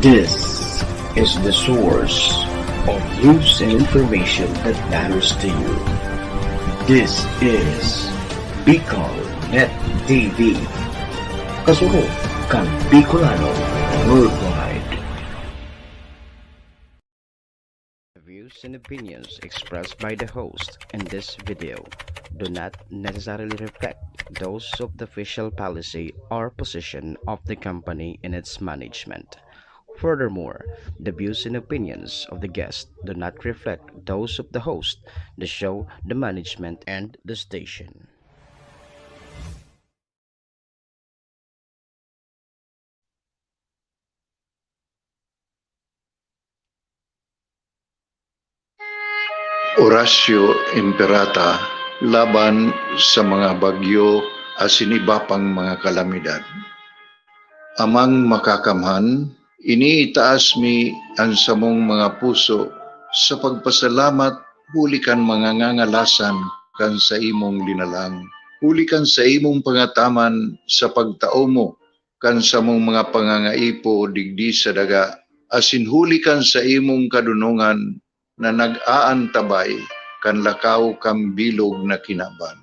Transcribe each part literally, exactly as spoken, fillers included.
This is the source of news and information that matters to you. This is Bicol Net T V. Kasurog kan Bicolano worldwide. The views and opinions expressed by the host in this video do not necessarily reflect those of the official policy or position of the company and its management. Furthermore, the views and opinions of the guest do not reflect those of the host, the show, the management, and the station. Orasyo Imperata laban sa mga bagyo asin iba pang mga kalamidad. Amang Makakamhan, iniitaas mi an samong mga puso sa pagpasalamat huli kan mga ngangalasan kan saimong linalang, huli kan saimong pangataman sa pagtao mo kan samong mga pangangaipo digdi sa daga, asin huli kan saimong kadonongan na nag-aantabay kan lakaw kan bilog na kinaban.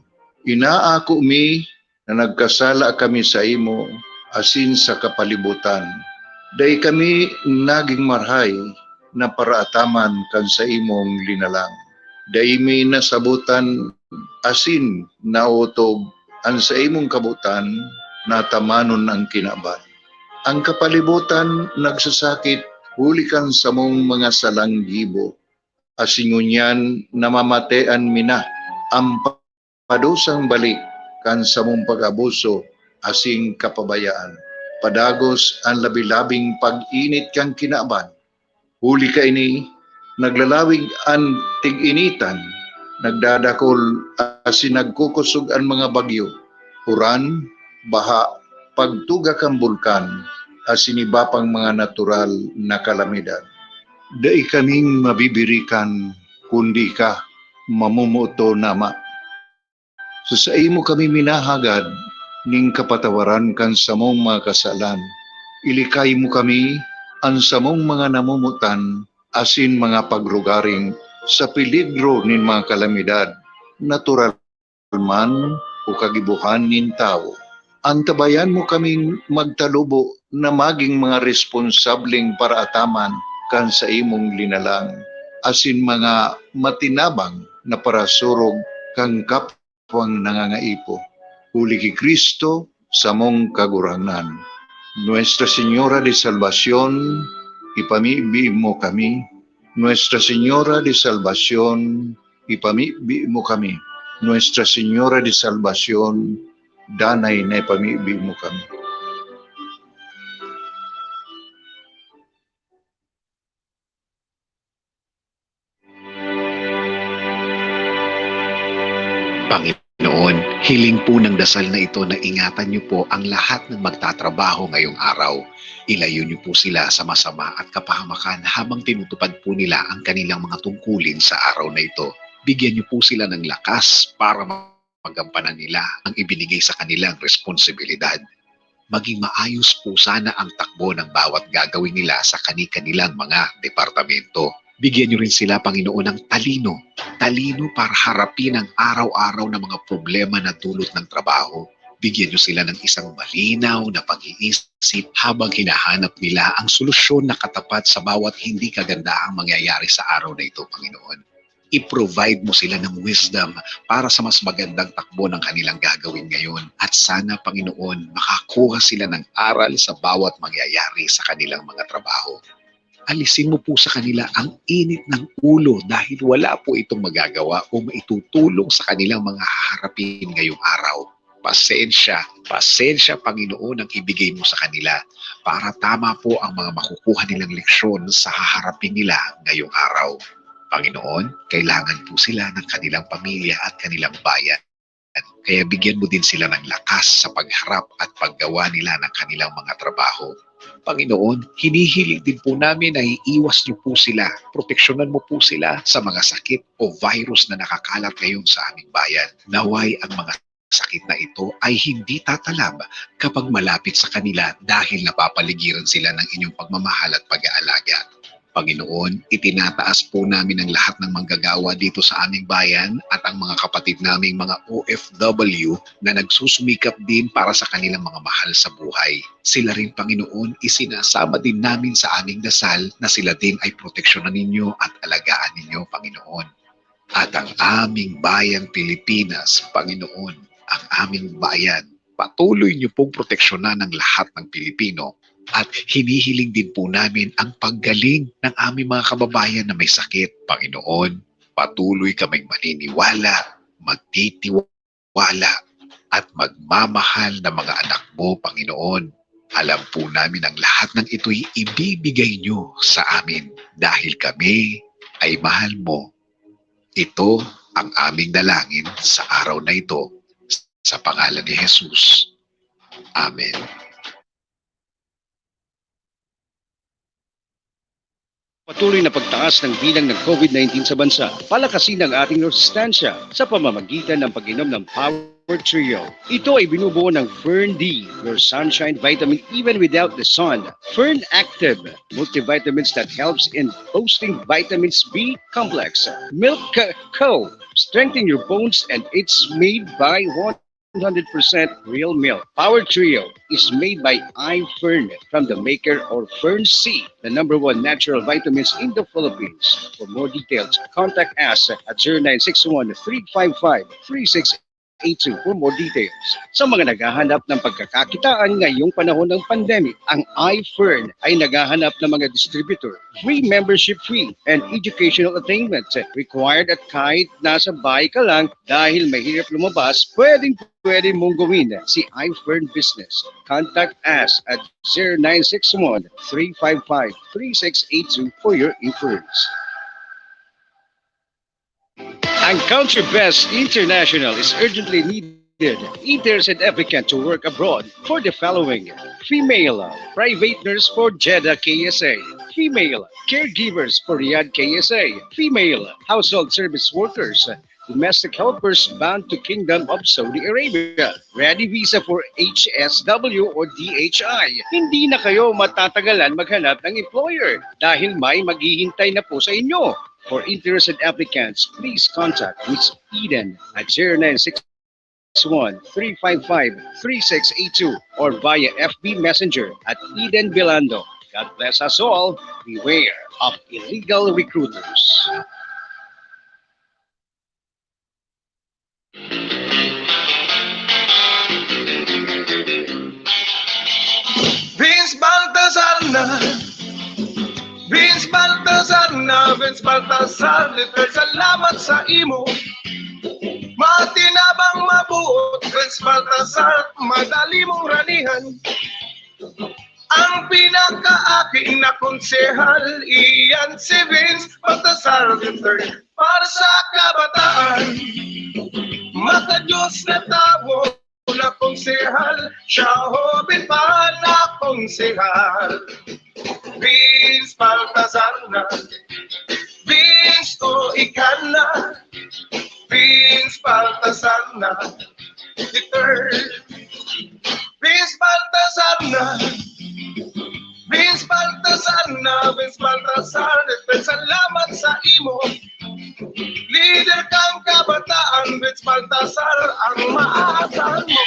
Inaako mi na nagkasala kami saimo asin sa kapalibotan. Dai kami nagin marahay na paraataman kan saimong linalang. Dai mi nasabotan asin naotob an saimong kabotan na atamanon an kinaban. An kapalibotan nagsasakit huli kan samong mga salang gibo, asin ngunyan namamatean mi na an padusang balik kan samong pag-abuso asin kapabayaan. Padagos an labi-labing pag-init kan kinaban. Huli kaini, naglalawig an tig-initan, nagdadakol asin nagkukosog an mga bagyo, uran, baha, pagtuga kan bulkan, asin iba pang mga natural na kalamidad. Dai kaming mabibirikan, kundi ika, mamomoton, Ama. Sa saimo kami minahagad nin kapatawaran kan samong mga kasalan. Ilikay mo kami, an samong mga namomotan, asin mga pagrugaring sa peligro nin mga kalamidad, natural man o kagibohan nin tawo. Antabayan mo kaming magtalubo na magin mga responsableng paraataman kan saimong linalang, asin mga matinabang na parasurog kan kapwang nangangaipo. Huli ki Cristo, samong Kagurangnan. Nuestra Señora de Salvacion, ipamibi mo kami. Nuestra Señora de Salvacion, ipamibi mo kami. Nuestra Señora de Salvacion, danay na ipamibi mo kami. Panginoon, hiling po ng dasal na ito na ingatan niyo po ang lahat ng magtatrabaho ngayong araw. Ilayo niyo po sila sa masama at kapahamakan habang tinutupad po nila ang kanilang mga tungkulin sa araw na ito. Bigyan niyo po sila ng lakas para magampanan nila ang ibinigay sa kanilang responsibilidad. Maging maayos po sana ang takbo ng bawat gagawin nila sa kani-kanilang mga departamento. Bigyan niyo rin sila, Panginoon, ng talino. Talino para harapin ang araw-araw na mga problema na dulot ng trabaho. Bigyan niyo sila ng isang malinaw na pag-iisip habang hinahanap nila ang solusyon na katapat sa bawat hindi kagandahang mangyayari sa araw na ito, Panginoon. I-provide mo sila ng wisdom para sa mas magandang takbo ng kanilang gagawin ngayon. At sana, Panginoon, makakuha sila ng aral sa bawat mangyayari sa kanilang mga trabaho. Alisin mo po sa kanila ang init ng ulo dahil wala po itong magagawa o maitutulong sa kanilang mga haharapin ngayong araw. Pasensya, pasensya, Panginoon, ang ibigay mo sa kanila para tama po ang mga makukuha nilang leksyon sa haharapin nila ngayong araw. Panginoon, kailangan po sila ng kanilang pamilya at kanilang bayan. Kaya bigyan mo din sila ng lakas sa pagharap at paggawa nila ng kanilang mga trabaho. Panginoon, hinihiling din po namin na iiwas niyo po sila, proteksyonan mo po sila sa mga sakit o virus na nakakalat ngayon sa aming bayan. Naway ang mga sakit na ito ay hindi tatalab kapag malapit sa kanila dahil napapaligiran sila ng inyong pagmamahal at pag-aalaga. Panginoon, itinataas po namin ang lahat ng manggagawa dito sa aming bayan at ang mga kapatid naming mga O F W na nagsusumikap din para sa kanilang mga mahal sa buhay. Sila rin, Panginoon, isinasama din namin sa aming dasal na sila din ay proteksyonan ninyo at alagaan ninyo, Panginoon. At ang aming bayang Pilipinas, Panginoon, ang aming bayan, patuloy niyo pong proteksyonan ang lahat ng Pilipino. At hinihiling din po namin ang paggaling ng aming mga kababayan na may sakit, Panginoon. Patuloy kaming maniniwala, magtitiwala, at magmamahal na mga anak mo, Panginoon. Alam po namin ang lahat ng ito'y ibibigay niyo sa amin dahil kami ay mahal mo. Ito ang aming dalangin sa araw na ito, sa pangalan ni Jesus. Amen. Patuloy na pagtaas ng bilang ng COVID nineteen sa bansa, palakasin ang ating resistensya sa pamamagitan ng pag-inom ng Power Trio. Ito ay binubuo ng Fern D, your sunshine vitamin even without the sun. Fern Active, multivitamins that helps in boosting vitamins B complex. Milk Co, strengthen your bones and it's made by one hundred percent real milk. Power Trio is made by iFern from the maker of Fern C, the number one natural vitamins in the Philippines. For more details, contact us at zero nine six one, three five five, three six eight two for more details. Sa mga naghahanap ng pagkakakitaan ngayong panahon ng pandemic, ang iFern ay naghahanap ng mga distributor. Free membership fee and educational attainment required at kahit nasa bahay ka lang dahil mahirap lumabas, pwedeng pwede mong gawin si iFern Business. Contact us at zero nine six one, three five five, three six eight two for your inquiries. Ang Country Best International is urgently needed interested applicant to work abroad for the following: female private nurse for Jeddah K S A, female caregivers for Riyadh K S A, female household service workers, domestic helpers bound to Kingdom of Saudi Arabia. Ready visa for H S W or D H I. Hindi na kayo matatagalan maghanap ng employer dahil may maghihintay na po sa inyo. For interested applicants, please contact Miss Eden at zero nine six one, three five five, three six eight two or via F B Messenger at Eden Belando. God bless us all. Beware of illegal recruiters. Vince Baltazar na, Vince Baltazar na, Vince Baltazar, letter salamat sa imo. Matinabang mabuot, Vince Baltazar, madali mong ranihan. Ang pinakaaki na konsehal, iyan si Vince Baltazar the third. Para sa kabataan, maka-Diyos na tawo na konsehal, siya hoben pa na konsehal. Vince Baltazar na, Vince o ika na, Vince Baltazar na, the third. Vince Baltazar na, Vince Baltazar na, Vince Baltazar, salamat sa imo. Leader kang kabataan, Vince Baltazar, ang maaasahan mo.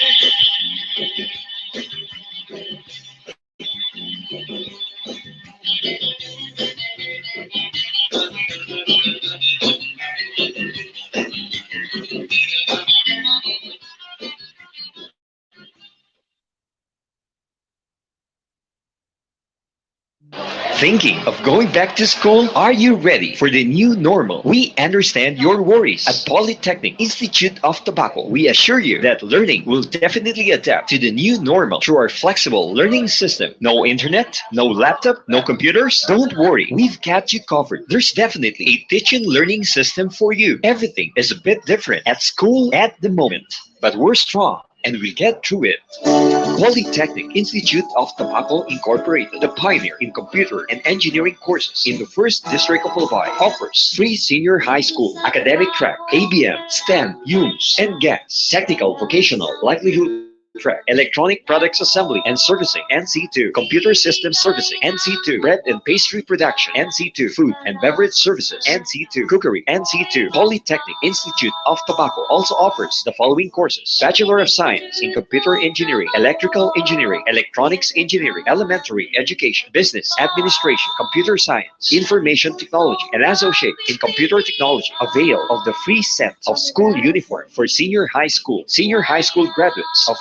Thinking of going back to school? Are you ready for the new normal? We understand your worries. At Polytechnic Institute of Tabaco, we assure you that learning will definitely adapt to the new normal through our flexible learning system. No internet, no laptop, no computers? Don't worry, we've got you covered. There's definitely a teaching learning system for you. Everything is a bit different at school at the moment, but we're strong. and we get through it. Polytechnic Institute of Tabaco Incorporated, the pioneer in computer and engineering courses in the first district of Albay, offers free senior high school academic track, A B M, STEM, UMS, and GAS, technical vocational livelihood track, electronic products assembly and servicing, N C two, computer system servicing, N C two, bread and pastry production, N C two, food and beverage services, N C two, cookery, N C two. Polytechnic Institute of Tabaco also offers the following courses: Bachelor of Science in Computer Engineering, Electrical Engineering, Electronics Engineering, Elementary Education, Business Administration, Computer Science, Information Technology, and Associate in Computer Technology. Avail of the free set of school uniform for senior high school, senior high school graduates of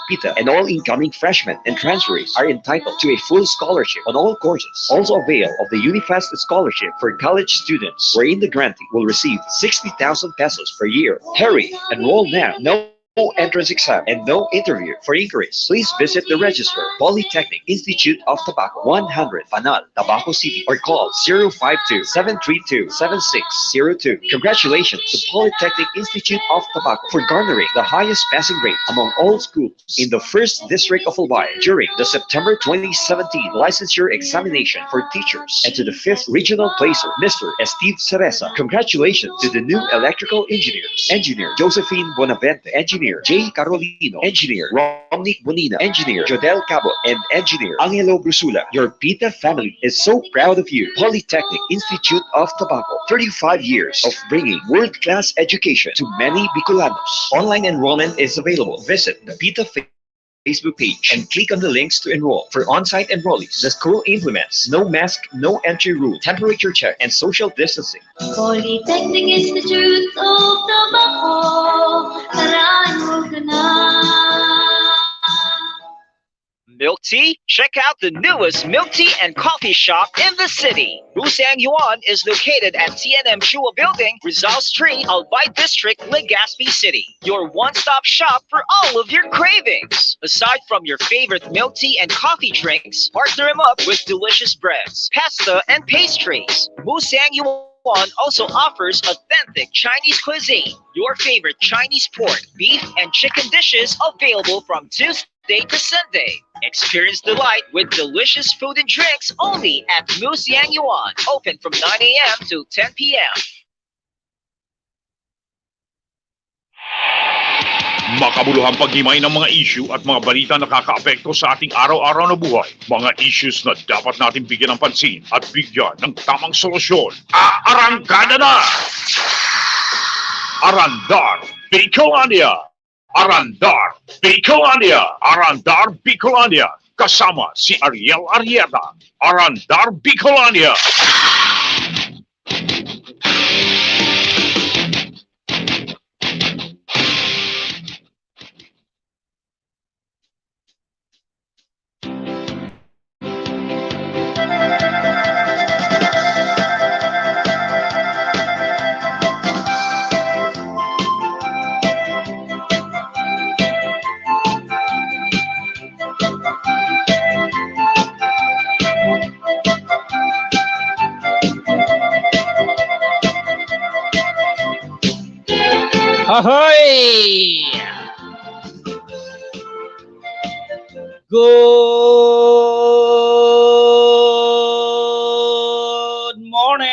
PITA, and all incoming freshmen and transferees are entitled to a full scholarship on all courses. Also avail of the Unifest scholarship for college students, wherein the grantee will receive sixty thousand pesos per year. Hurry! Enroll now. No entrance exam and no interview. For inquiries, please visit the registrar, Polytechnic Institute of Tobacco, one hundred Panal, Tabaco City, or call zero five two, seven three two, seven six zero two. Congratulations to Polytechnic Institute of Tobacco for garnering the highest passing rate among all schools in the first district of Albay during the September twenty seventeen licensure examination for teachers, and to the fifth regional placer, Mister Steve Cereza. Congratulations to the new electrical engineers, Engineer Josephine Bonavente, Engineer Jay Carolino, Engineer Romnick Bonina, Engineer Jodel Cabo, and Engineer Angelo Brusula. Your PITA family is so proud of you. Polytechnic Institute of Tobacco, thirty-five years of bringing world-class education to many Bicolanos. Online enrollment is available. Visit the PITA fa-, Facebook page and click on the links to enroll. For on-site enrollees, the school implements no mask, no entry rule, temperature check, and social distancing. Polytechnic Institute of Tobacco, tara, enroll ka na. Milk tea? Check out the newest milk tea and coffee shop in the city. Musang Yuan is located at T N M Chua Building, Rizal Street, Albay District, Legazpi City. Your one-stop shop for all of your cravings. Aside from your favorite milk tea and coffee drinks, partner them up with delicious breads, pasta, and pastries. Musang Yuan also offers authentic Chinese cuisine. Your favorite Chinese pork, beef, and chicken dishes available from Tuesday to Sunday. Experience delight with delicious food and drinks only at Musang Yuan. Open from nine a m to ten p m. Makabuluhang paghimay ng mga issue at mga balita na nakakaapekto sa ating araw-araw na buhay. Mga issues na dapat natin bigyan ng pansin at bigyan ng tamang solusyon. Aarangkada na! Arandar Bicolandia! Arandar Bicolandia! Arandar Bicolandia! Kasama si Ariel Arrieta. Arandar Bicolandia! Ahoy! Good morning!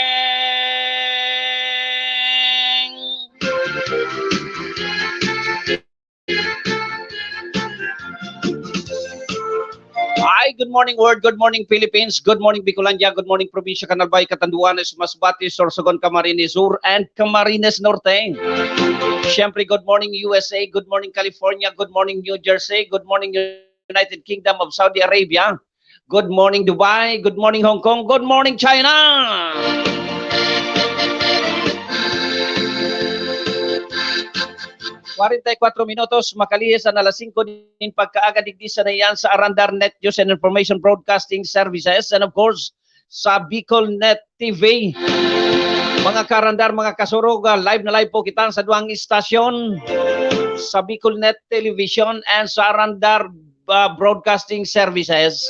Hi, good morning, world. Good morning, Philippines. Good morning, Bicolandia. Good morning, Probinsya kan Albay, Catanduanes, Masbate, Sorsogon, Camarines Sur, and Camarines Norte. Siyempre, good morning, U S A. Good morning, California. Good morning, New Jersey. Good morning, United Kingdom of Saudi Arabia. Good morning, Dubai. Good morning, Hong Kong. Good morning, China. Kwarenta y kwatro minutos, makalihis an alas singko nin pagkaaga digdi sa na iyan sa Arandar Net News and Information Broadcasting Services, and of course, sa Bicol Net T V. Mga karandar, mga kasurog, ah, live na live po kita sa duwang istasyon, sa Bicol Net Television and sa Arandar, ah, Broadcasting Services.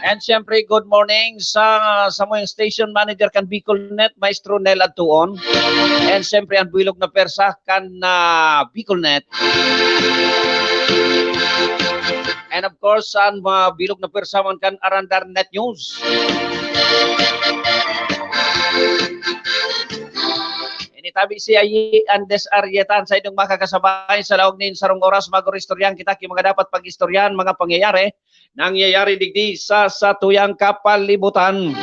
And siyempre, good morning sa, sa mga station manager kan Bicolnet, Maestro Nel Adtuon. And siyempre, ang bilog na persa kan, ah, Bicolnet. And of course, ang mga bilog na persa man kan Arandar Net News. Ini tabi si Ayi Andes Arrieta, sa inyong makakasabay sa laog nin sarong oras. Mag-istoryahan kita ki mga dapat pag-istoryahan, mga pangyayari nangyayari digdi sa satuyang kapalibutan.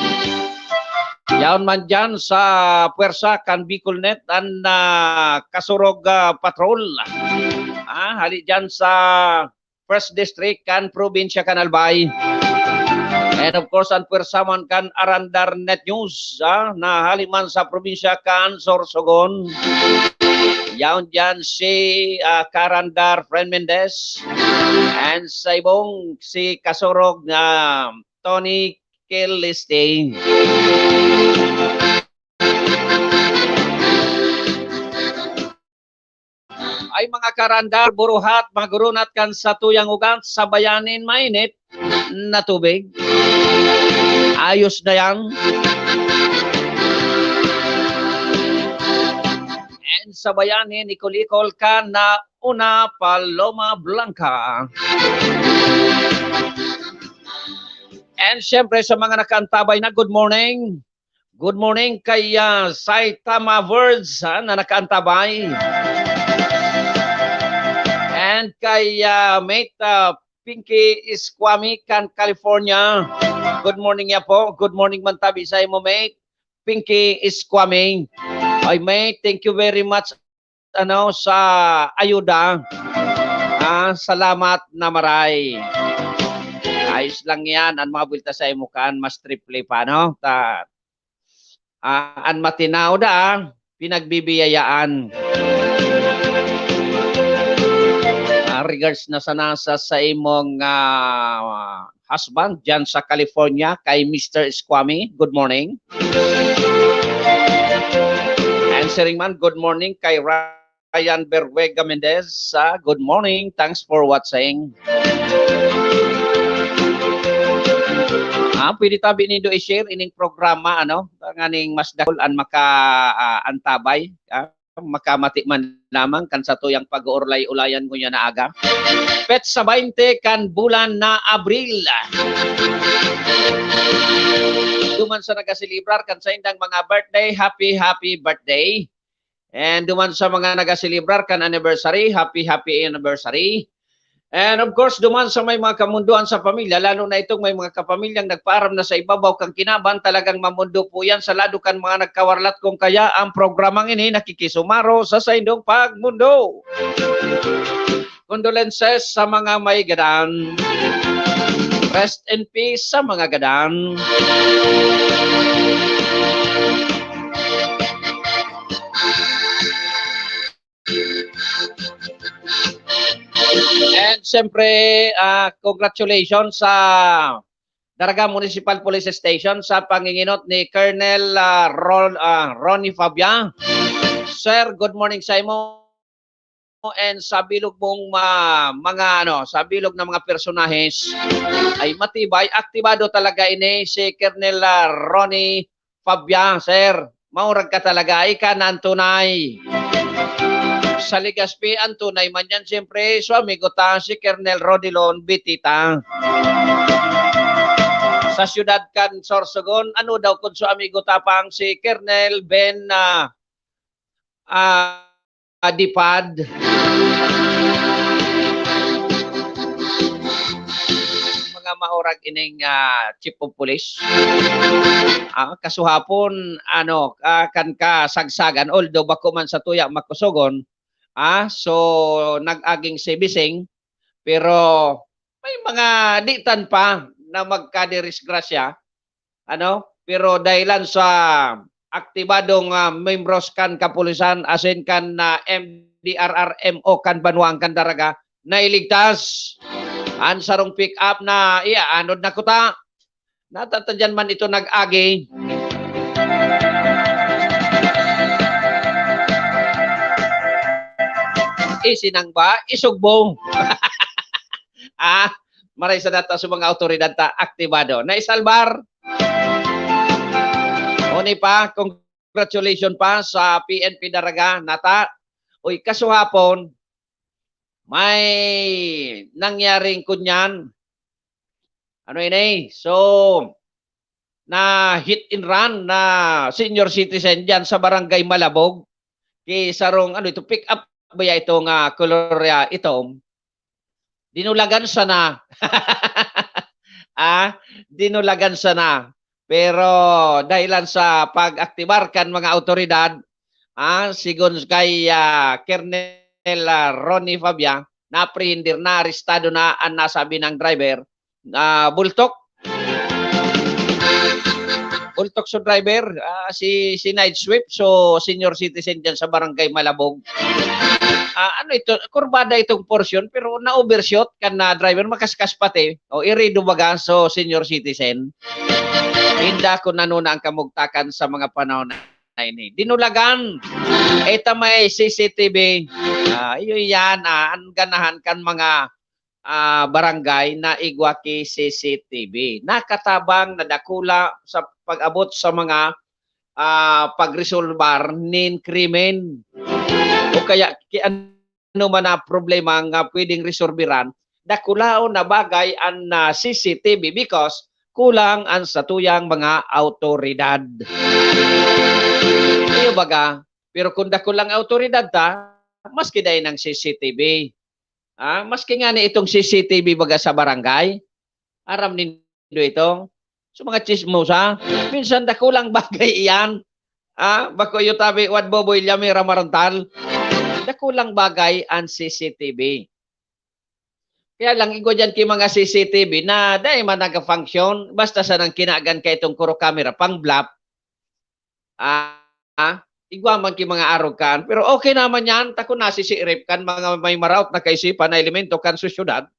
Yaon man dyan sa pwersa kan Bicolnet an, ah, Kasurog, ah, Patrol. Ah, hali dyan sa First District kan probinsya kan Albay. And of course, an pwersa man kan Arandar Net News, ah, na hali man sa probinsya kan Sorsogon. Yaon dyan si, ah, Karandar Fren Mendez. And sa ibong si Kasurog na Tony Kiliste. Ay, mga karandar, buruhat, magurunat kan satuyang ugat, sabayan nin mainit na tubig. Ayos na yan. And sabayan nin ikol-ikol kan na una Paloma Blanca. And siyempre sa mga nakaantabay na, good morning. Good morning kay, ah, Saitama Words, ah, na nakaantabay. And kay, ah, mate, ah, Pinky Iskwami kan California. Good morning niya po. Good morning man tabi sa imo, mate. Pinky Iskwami. Ay, mate, thank you very much, ano, sa ayuda. Ah, salamat na maray. Ayos lang yan. Ang mga buwelta sa imo kan, mas triple pa, no? Ta-, ah, an matinao da, ah, pinagbibiyayaan. Ah, regards na sana sa, sa imong, ah, husband dyan sa California, kay Mister Squami. Good morning. And siring man, good morning kay Ryan Berwega Mendez. Ah, good morning. Thanks for watching. Ah, pwede tabi nindo i-share ining programa, ano, nganing mas dakul an maka, ah, antabay, ah, makamati man lamang kan satuyang pag-uurlay-ulayan ngunyan na aga. Petsa baynte kan bulan na Abril. Duman sa nagaselebrar kan saindang mga birthday, happy, happy birthday. And duman sa mga nagaselebrar kan anniversary, happy, happy anniversary. And of course, duman sa may mga kamundoan sa pamilya, lalo na itong may mga kapamilyang nagpaaram na sa ibabaw kan kinaban, talagang mamundo po yan sa lado kan mga nagkawarlat. Kung kaya ang programang ini nakikisumaro sa saindong pagmundo. Condolences sa mga may gadan. Rest in peace sa mga gadan. And siyempre, ah, congratulations sa Daraga Municipal Police Station sa panginginot ni Colonel, ah, Ron-, ah, Ronnie Fabia. Sir, good morning sa imo and sa bilog mong, ah, mga, ano, sa bilog ng mga personahes. Ay matibay, aktibado talaga ini si Colonel, ah, Ronnie Fabia, sir. Maurag ka talaga, ika na ang tunay. Sa Legazpi, ang tunay man yan, siyempre, so amigo ta, si Colonel Rodilon Bitita. Sa siyudad kan Sorsogon, ano daw kun so amigo ta pang si Colonel Ben, ah, ah, Adipad. Mga maurag ining, ah, chief of police. Ah, kasuhapon, ano, ah, kan kasagsagan, although bako man sa tuya makusogon, ah, so nag-aging sibising, pero may mga ditan pa na magkadirisgrasya. Ano, pero dahilan sa aktibadong, ah, membros kan kapulisan asin kan, ah, M D R R M O kan banwaan kan Daraga, nailigtas an sarong pick-up na iyaanod na kuta. Natatadyan man ito nag-agi. Isinangba, isugbo. Ah, Maray sa data sa mga awtoridad ta aktibado. Naisalbar. Oni pa, congratulations pa sa P N P Daraga, nata. Uy, kasuhapon, may nangyaring kunyan. Ano ini? So, na hit and run na senior citizen diyan sa Barangay Malabog. Ki sarong, ano ito, pick up ba ya ito nga color ya itom? Dinulagan sana. Ah, dinulagan sana. Pero dahilan sa pag-aktibar kan mga awtoridad, ah, sigon kay, ah, Colonel, ah, Ronnie Fabia, naprehender, naarestado na an nasabi nang driver na bultok. Bultok so driver, ah, si, si Night Swift, so senior citizen diyan sa Barangay Malabog. Ah, ano ito, kurbada itong portion, pero na-overshoot kan na driver, makaskas pati. O, irido baga, so senior citizen. Inda kung ano na ang kamugtakan sa mga panahon na ini. Dinulagan. Ita may C C T V. Ah, iyo yan, ah, ang ganahan kan mga, ah, barangay na igwa ki C C T V. Nakatabang, nadakula sa pag-abot sa mga, ah, pagresolbar nin krimen. O kaya, ki-, ano man na problema nga pwedeng resolbiran, dakulaon na bagay an, ah, C C T V because kulang an satuyang mga awtoridad. Iyo baga, pero kung dakul ang awtoridad ta, maski dai nang C C T V. Ah, maski ngani itong C C T V baga sa barangay, aram nindo ito? So, mga tsismosa, minsan dakulang bagay iyan. Ah, bako iyo tabi, wad boboy, lyami, ramarantal. Dakulang bagay an C C T V. Kaya lang, igwa diyan ki mga C C T V na dai man naga-function, basta sanang kinagan ka itong kuro camera, pang-bluff. Ah, ah, igwa man ki mga arog kan, pero okay naman yan, ta kun nasisirip kan mga may maraot na kaisipan na elemento kan sosyedad,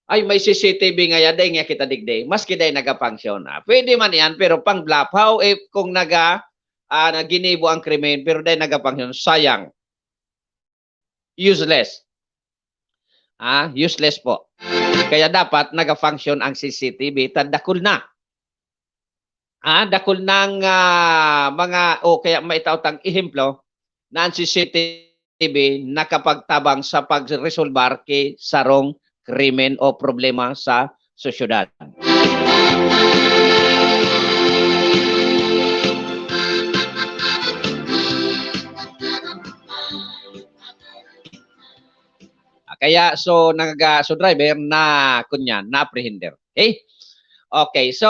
ay, may C C T V ngaya, dai ngaya kita digdi, maski dai naga-function. Ah, pwede man yan, pero pang-bluff. How if kung naga, ah, na ginibo ang krimen, pero dai naga-function, sayang. Useless. Ah, useless po. Kaya dapat naga-function ang C C T V, ta dakul na. Ah, dakul nang, ah, mga, o kaya maitao tang ehemplo, na ang C C T V nakapagtabang sa pagresolbar ki sarong krimen o problema sa sosyedad. Ah, kaya so, nag-, ah, so driver na, kunyan, na-apprehender. Okay? Okay, so,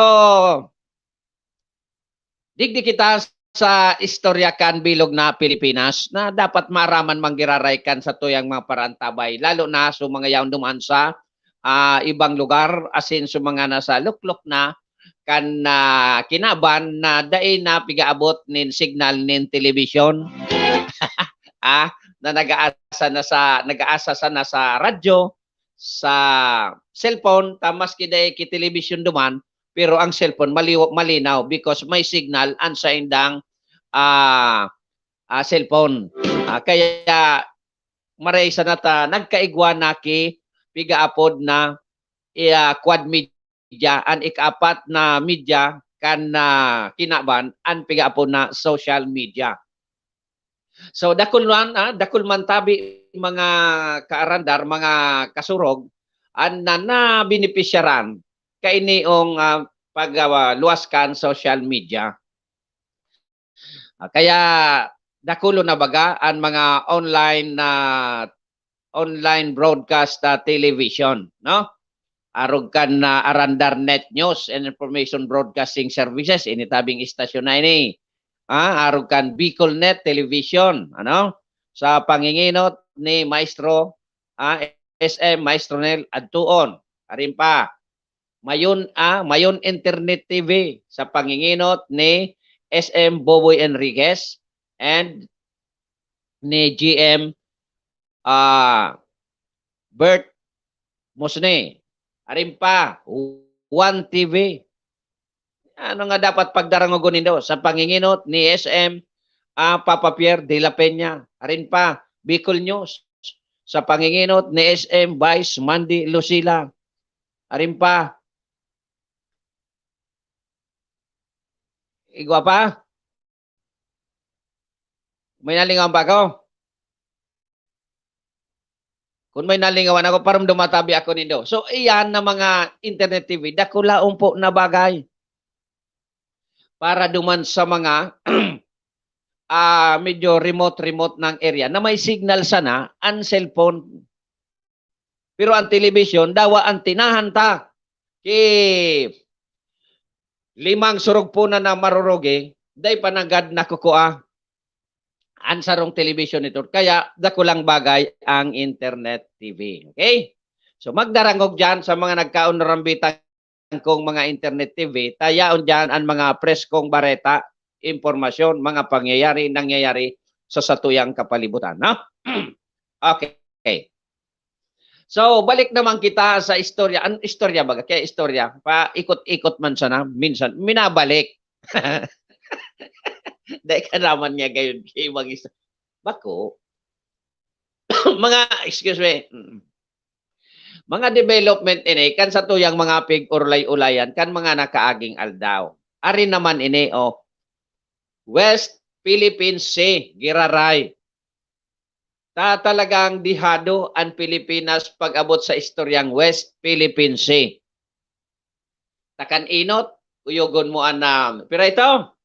digdi kita sa istorya kan bilog na Pilipinas na dapat maaraman man giraray kan satuyang mga paraantabay, lalo na so mga yaon duman sa, ah, ibang lugar, asin so mga nasa luklok na kan, ah, kinaban na dai na pigaabot nin signal nin telebisyon. Ah, na nag-aasa na sa, nag-aasa sana sa radyo, sa cellphone, ta maski dai ki telebisyon duman, pero ang cellphone maliw-, malinaw because may signal an saindang, ah, ah, cellphone. Ah, kaya maray sana ta nagkaigwa na ki pigaapod na, iya, quad media, an ikaapat na media kan, ah, kinaban, an pigaapod na social media. So, dakul man, ah, dakul man tabi mga kaarandar, mga kasurog, an na, nabenepisyaran kainiong, ah, pag, ah, luwas kan social media. Ah, kaya dakulon na baga an mga online na, online broadcast, ah, television, no? Arog kan, ah, Arandar Net News and Information Broadcasting Services, ini tabing istasyon na ini. Ah, arog kan Bicol Net Television, ano? Sa panginginot ni Maestro, ah, S M Maestro Nel Adtuon. Arin pa, Mayon, ah, Mayon Internet T V sa panginginot ni S M Boboy Enriquez and ni G M, ah, Bert Mosne. Arin pa, One T V. Ano nga dapat pagdarangogon nindo sa panginginot ni S M, ah, Papa Pierre de la Peña? Arin pa, Bicol News. Sa panginginot ni S M Vice Mandy Lucila. Arin pa? Igwa pa? May nalingawan pa ako? Kung may nalingawan ako, parang dumatabi ako nindo. So, iyan na mga internet T V, dakulaon po na bagay para duman sa mga, ah, medyo remote-remote ng area na may signal sana ang cellphone. Pero ang television, dawa antenahan ta. Ki limang surog po na na marurugi, dai pa nanggad nakukua ang sarong television nito. Kaya dakulang bagay ang internet T V. Okay? So magdarangog dyan sa mga nagkaon rambitan kong mga internet T V, tayaon dyan ang mga preskong bareta, impormasyon, mga pangyayari, nangyayari sa satuyang kapalibutan. No? Okay. So, balik naman kita sa istorya. An istorya baga? Kaya istorya, paikot-ikot man sana, minsan, minabalik. Dai ka naman niya gayon, ibang isa. Bako. Mga, excuse me, mm. Mga development ini kan satuyang mga pig-urlay-ulayan kan mga nakaaging aldaw. Ari naman ini, oh, West Philippine Sea, giraray. Ta talagang dihado an Pilipinas pag-abot sa istoryang West Philippine Sea. Ta kan inot, uyogon mo an, ah, pira ito?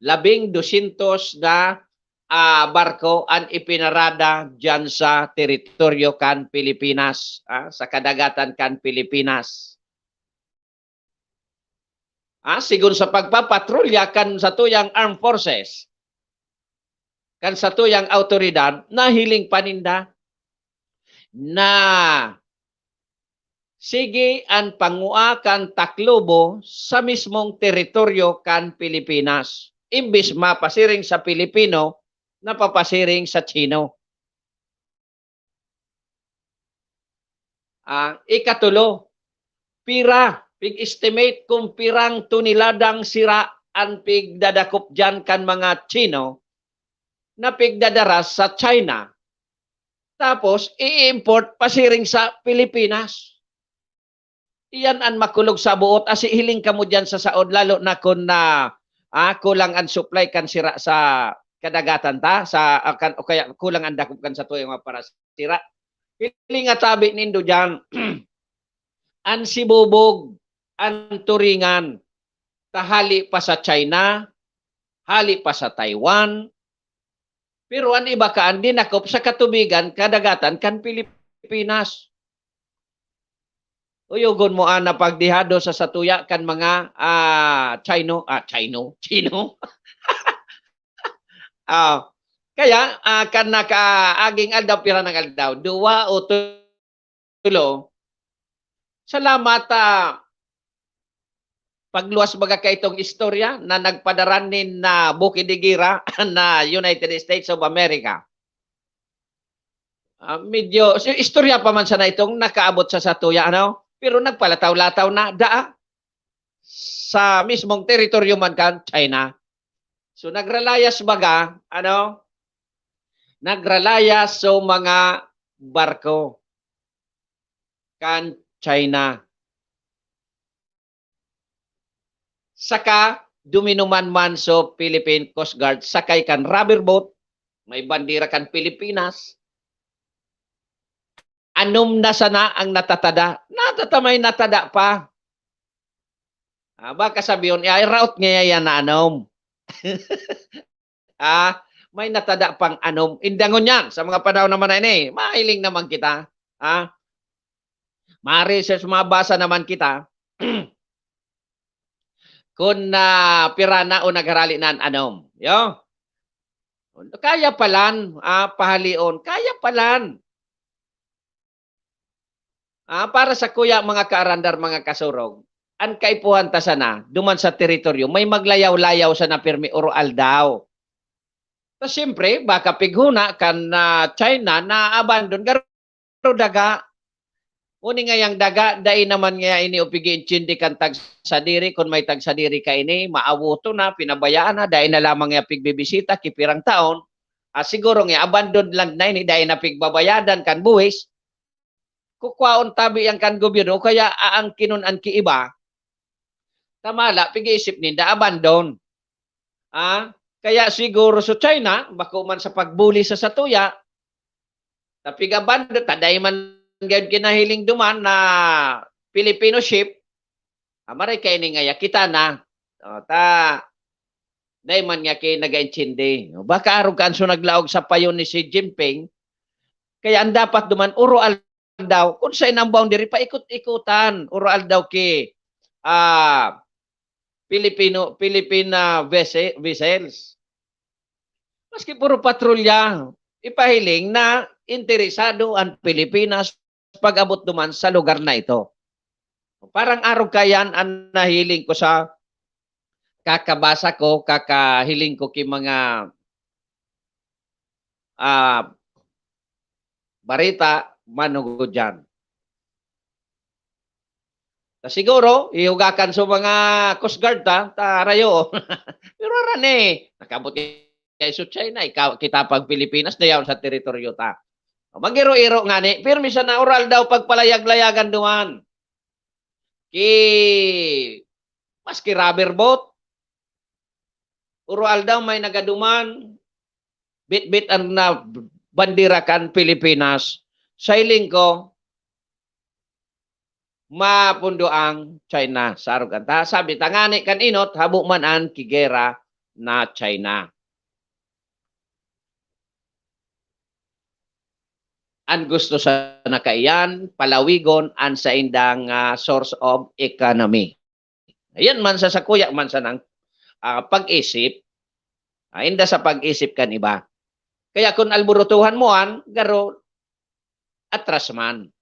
Labing dosyentos na, ah, barko an ipinarada diyan sa teritoryo kan Pilipinas, ah, sa kadagatan kan Pilipinas. Ah, sigon sa pagpapatrolya kan satuyang armed forces, kan satuyang awtoridad, nahiling pa ninda na sige an pangua kan Tacloban sa mismong teritoryo kan Pilipinas. Imbis mapasiring sa Pilipino, napapasiring sa Chino. Ah, ikatulo, pira, pig-estimate kung pirang toneladang sira an pigdadakop diyan kan mga Chino na pigdadara sa China, tapos i-import pasiring sa Pilipinas. Iyan an makulog sa buot, asi hiling kamo diyan sa saod, lalo na kun na, ah, kulang an supply kan sira sa kadagatan ta, sa, ah, kan, o kaya kulang an dakop kan satuyang mga parasira. Hiling nga tabi nindo diyan, an sibubog, an turingan, ta hali pa sa China, hali pa sa Taiwan, pero an iba kaan dinakop sa katubigan, kadagatan kan Pilipinas. Uyogon mo an napagdihado sa satuya kan mga, ah, Chino, ah, Chino, Chino. Ah, kaya, ah, kan nakaaging aldaw, pira nang aldaw? Duwa o tulo? Salamat, ah, pagluwas baga kaitong istorya na nagpadara nin, ah, bukid igira na United States of America. Ah, medyo, si-, istorya pa man sana itong nakaabot sa satuya, ano? Pero nagpalataw-lataw na, daa, sa mismong teritoryo man kan China. So, nagralayas baga, ano? Nagralayas so mga barko kan China. Saka, duminuman man so Philippine Coast Guard, sakay kan rubber boat, may bandera kan Pilipinas. Anom na sana ang natatada. Natatamay natada pa. Ah, baka sabihon, "Ay, route ngaya yan na anom." Ah, may natada pang anom. Indangon yan sa mga panahon naman na ini. Mahiling naman kita. Ah, ma-research, mabasa naman kita. Kun na pira na o nagharali na an anom. Yo? Kaya palan, ah, pahalion. Kaya palan. Ah, para sakuya, mga kaarandar, mga kasurog, an kaipuhan ta sana, duman sa teritoryo, may maglayaw-layaw sana pirmi oro-aldaw. Ta siyempre, baka pighona kan, ah, China na abandon, garo daga. Uni ngayang daga, dai naman ngaya ini o pig-iintindi kan tagsadiri, kun may tagsadiri kaini, maawoton na, pinabayaan na, dai na lamang ngaya pigbibisita, ki pirang taon. Ah, siguro ngaya, abandoned land na ini, dai na pigbabayadan kan buhis. kwaon tabi yan kan gobyerno, kaya aangkinon an kiiba, tamala, pig-iisip ninda, abandon. Ah, kaya siguro sa China, bako man sa pagbuli sa satuya, ta pig-abandon, ta dai man gayud kinahiling duman na Filipino ship, ah, maray kaini ngaya kita na. O, ta, dai man nga ki nag-aintindi. Baka arog kan so naglaog sa payo ni Xi Jinping, kaya an dapat duman, oro aldaw, kung sa inang boundary, paikot-ikotan, oro aldaw ki, ah, Filipino, Philippine, ah, vesse-, vessels. Maski puro patrolya, ipahiling na interesado an Pilipinas pag-abot duman sa lugar na ito. Parang arog kayan an nahiling ko sa kakabasa ko, kakahiling ko ki mga, ah, bareta manugod diyan. Ta siguro, ihugakan sa mga Coast Guard ta, ta rayo. Pero aran eh, nakabot kay sa China, ikaw, kita pag Pilipinas, dayaw sa teritoryo ta. Mag-iro-iro ngani, pirmi sana, oro aldaw pagpalayag-layagan duman. Ki, maski rubber boat, oro aldaw may nagaduman, bitbit an na bandera kan Pilipinas. Sa hiling ko, mapundo ang China sa arog kan ta. Sabi, tangani kan inot, habo man an kigera na China. An gusto sana kaiyan, palawigon an saindang, ah, source of economy. Ayan man sa sakuya man sanang, ah, pag-isip, ah, inda sa pag-isip kan iba. Kaya kun alborotohan mo an, garo, atras man.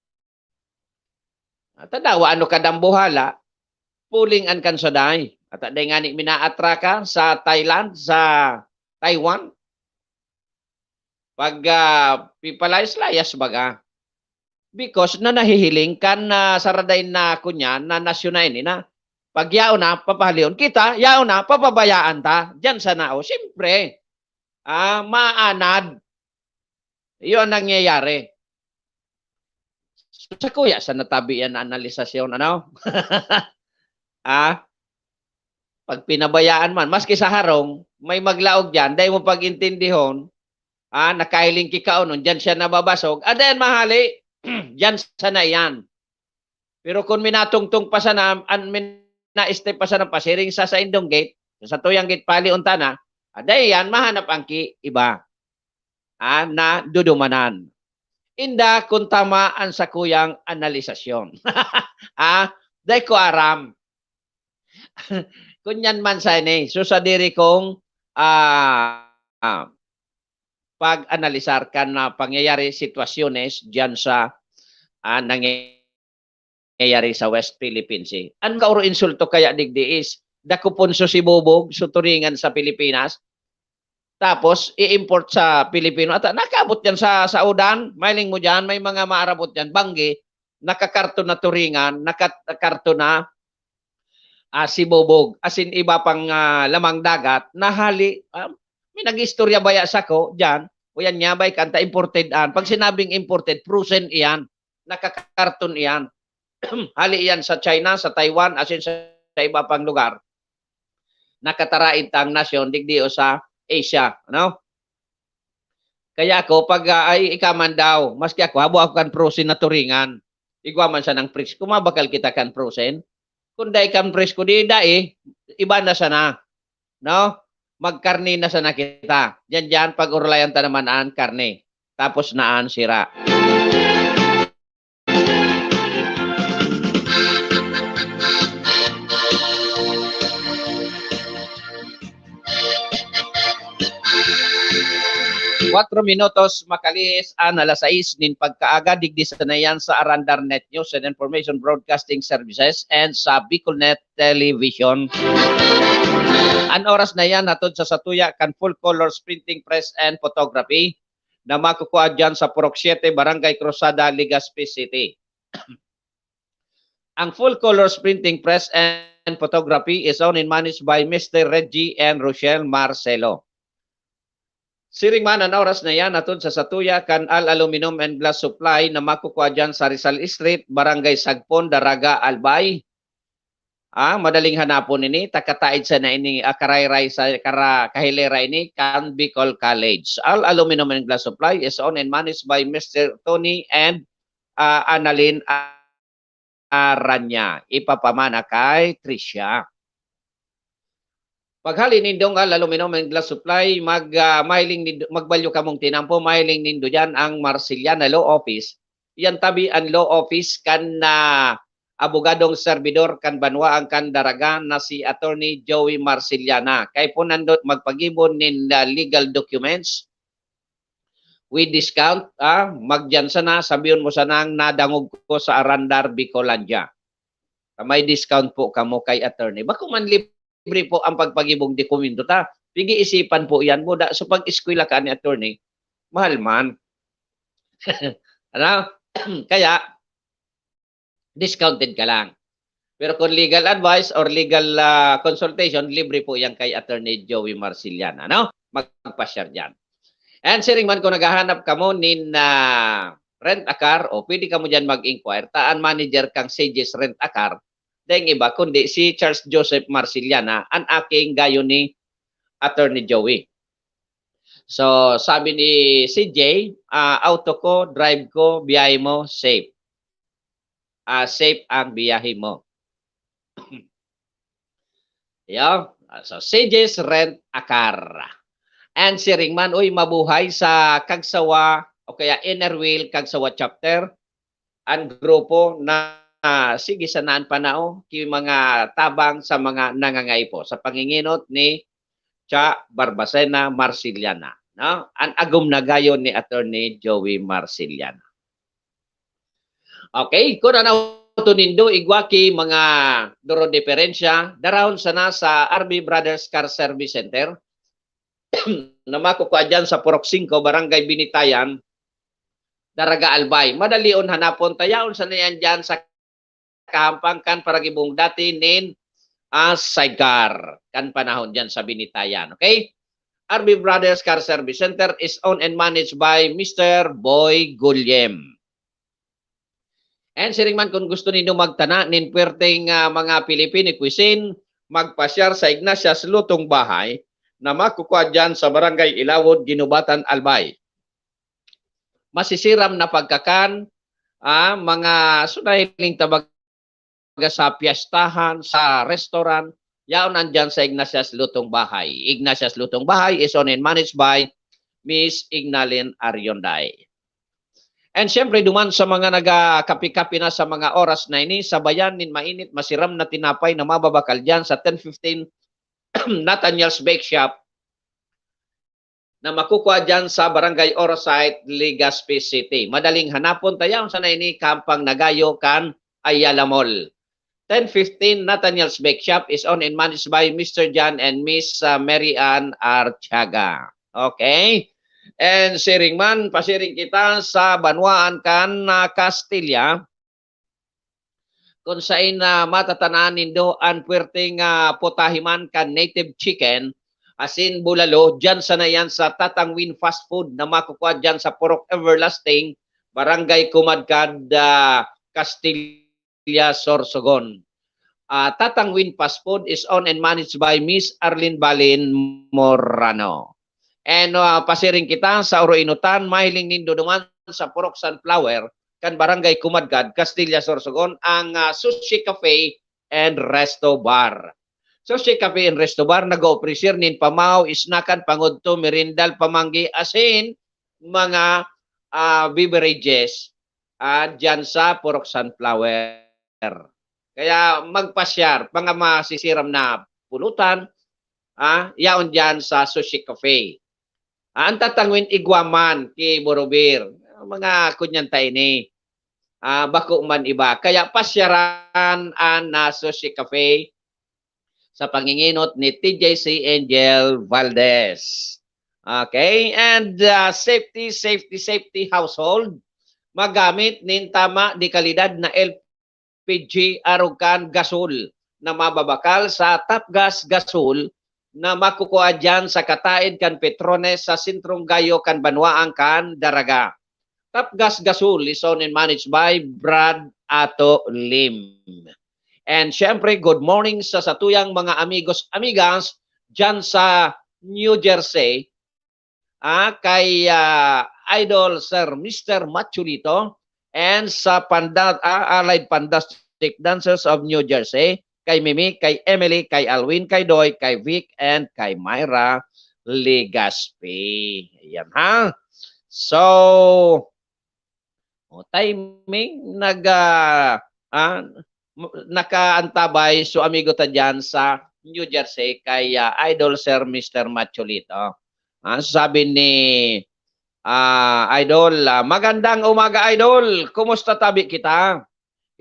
At tadawa, ano kadambuhala, puling an kansaday. At dai ngani minaatraka sa Thailand, sa Taiwan. Pag, ah, pipalayas-layas baga. Because na nahihiling kan, ah, saraday na kunyan na nasyon na ini na pag yaon na, papahalion kita, yaon na, papabayaan ta. Diyan sana, o, siyempre, ah, maanad. Iyo ang nangyayari. Sa kuya, sa natabi yan na analisasyon, ano? Ah, pag pinabayaan man, maski sa harong, may maglaog diyan, dai mo pag-intindihon, ah, nakahiling ki kaonon, diyan siya nababasog, ah, diyan mahali, diyan sana iyan. Pero kun minatungtong pa sana, an, mina-step pa sana pasiring sa saindong gate, sa tuyang gate, pali unta na, ah, dai yan, mahanap ang ki-, iba, ah, na dudumanan. Inda kun tama an sakuyang analisasyon. Ah, dai ko aram. Kunyan man sa ini, so sadiri kong, ah, ah, pag-analisar kan, ah, pangyayari, sitwasyones diyan sa, ah, nangyayari sa West Philippine Sea. An kaoro insulto kaya digdi is, dakopon so sibubog, so turingan sa Pilipinas, tapos i-import sa Pilipino. At nakaabot yan sa, sa udan, mailing mo dyan, may mga maarabot dyan, banggi, nakakarton na turingan, nakakarton na, ah, sibubog, asin iba pang, ah, lamang dagat, na hali, ah, may nag-istorya baya sako diyan, o yan niya, bay, kanta imported an. Pag sinabing imported, frozen iyan, nakakarton iyan. Hali iyan sa China, sa Taiwan, asin sa, sa iba pang lugar. Nakataraid tang nasyon, digdi o sa Asia, ano? Kaya ako, pag, ah, ay, ika man daw, maski ako, habo ako kan frozen na turingan. Igwa man sanang presko, mabakal kita kan frozen. Kung dai kan presko, di dai, iba na sana. No? Magkarne na sana kita. Diyan, diyan, pag-orolayan ta naman an karne. Tapos na an sira. Kwatro minutos makalihis an alas sais nin pagkaaga, digdi sana iyan sa Arandar Net News and Information Broadcasting Services and sa Bicolnet Television. An oras na iyan hatod sa satuya kan Full Colors Printing Press and Photography na makukua diyan sa Purok Siete, Barangay Cruzada, Legazpi City. Ang Full Colors Printing Press and Photography is owned and managed by Mister Reggie and Rochelle Marcelo. Siring man an oras na iyan, atod sa satuya kan Al Aluminum and Glass Supply na makukua diyan sa Rizal Street, Barangay Sagpon, Daraga, Albay. Ah, madaling hanapon ini, takataid sana ini, ah, karayray sa kara-, kahilera ini kan Bicol College. Al Aluminum and Glass Supply is owned and managed by Mister Tony and, ah, Annalyn Aranya. Ipapamana kay Tricia. Paghali nindong Al Aluminum and Glass Supply, mag, ah, mahiling nindo, magbalyo kamong tinampo, mahiling nindo diyan ang Marceliana Law Office. Iyan tabi an law office kan, ah, abogadong serbidor kan banwaan kan Daraga na si Attorney Joey Marceliana. Kay po nandot magpagibo nin, ah, legal documents with discount, ah, magdiyan sana, sabihon mo sanang nadangog ko sa Arandar, Bicolandia. Ah, may discount po kamo kay attorney. Bako man libre po ang pagpagibong dokumento ta. Pag-iisipan po yan, buda, so pag-eskwela ka ni attorney, mahal man. Ano? Kaya, discounted ka lang. Pero kung legal advice or legal, ah, consultation, libre po yan kay Attorney Joey Marceliana, no? Magpa-share dyan. And siring man kung naghahanap kamo nin, ah, rent a car, o pwede kamo dyan mag-inquire, ta an manager kan C J's Rent a Car, daing iba, kundi si Charles Joseph Marceliana, an aking gayo ni Attorney Joey. So, sabi ni C J, ah, "Auto ko, drive ko, biyahe mo, safe." Ah, safe ang biyahe mo. Yo, ah, so, C J's Rent a Car. And siring man, uy, mabuhay sa Kagsawa o kaya Inner Wheel Kagsawa Chapter. An grupo na, ah, sige sanaan panao ki mga tabang sa mga nangangaipo sa panginginot ni Cha Barbacena Marceliana, no? An agom na gayo ni Attorney Joey Marceliana. Okay, kung ano to nindo, igwa ki mga duro diferensya, darahon sana sa R B Brothers Car Service Center na makukua dyan sa Purok singko, Barangay Binitayan, Daraga, Albay. Madalion hanapon, tayaon sana yan dyan sa kahampang kan paragibong dati nin, ah, sidecar kan panahon dyan sa Binitayan. Okay? R B Brothers Car Service Center is owned and managed by Mister Boy Gulyem. And siring man, kung gusto nindo magtana nin puwerteng, ah, mga Filipino cuisine, magpasyar sa Ignatius Lutong Bahay na makukua dyan sa Barangay Ilawod, Guinobatan, Albay. Masisiram na pagkakan, ah, mga sunahiling tabaga sa piyestahan, sa restaurant, yaon andyan sa Ignatius Lutong Bahay. Ignatius Lutong Bahay is owned and managed by Miss Ignalin Arionday. And siyempre, duman sa mga nagakape-kape na sa mga oras na ini, sabayan nin mainit, masiram na tinapay na mababakal dyan sa ten fifteen Nathaniel's Bake Shop na makukua dyan sa Barangay Orosite, Legazpi City. Madaling hanapon, tayaon sana ini kahampang na gayo kan Ayala Mall. Ten fifteen Nathaniel's Bake Shop is owned and managed by Mister John and Miss, uh, Mary Ann Artiaga. Okay? And siring man, pasiring kita sa banwaan kan, ah, Castilla, kung sain na matatanaan nindo an puwerteng, ah, putahe man kan native chicken, asin bulalo, diyan sana yan sa Tatang Win Fast Food na makukua diyan sa Purok Everlasting, Barangay Kumadkad, ah, Castilla, Sorsogon. Ah, Tatang Win Fast Food is owned and managed by Miss Arlene Balin Morano. And, ah, pasiring kita sa Oro Inutan, mahiling nindo duman sa Purok Sunflower, kan Barangay Kumadkad, Castilla, Sorsogon, ang, ah, Sushi Cafe and Resto Bar. Sushi Cafe and Resto Bar nag-oofrecer nin pamahaw, isnakan, pangudto, merindal, pamanggi, asin mga, ah, beverages, ah, diyan sa Purok Sunflower. Kaya magpasyar, mga masisiram na pulutan, ah, yaon diyan sa Sushi Cafe. Ah, an Tatang Win igwa man ki Borobir. Mga kunyan ta ini. Ah, bako man iba. Kaya pasyaran an, ah, Sushi Cafe sa panginginot ni T J C Angel Valdez. Okay? And, ah, safety, safety, safety household. Magamit nin tama de kalidad na L P G arog kan gasol na mababakal sa Top Gas Gasol, na makukua diyan sa kataed kan Petrones sa sentrong gayo kan banwaan kan Daraga. Tapgas Gasol is owned and managed by Brad Ato Lim. And syempre, good morning sa satuyang mga amigos, amigas dyan sa New Jersey. Ah, kay, ah, Idol Sir Mister Machulito and sa Panda-, ah, Allied Fantastic Dancers of New Jersey, kay Mimi, kay Emily, kay Alwin, kay Doy, kay Vic, and kay Myra Legaspi. Ayan, ha? So, oh, timing, nag, ah, ah, m-, nakaantabay so amigo ta diyan sa New Jersey kay, ah, Idol Sir Mister Machulito. Ah, sabi ni, ah, Idol, ah, "Magandang umaga, Idol. Kumusta tabi kita?"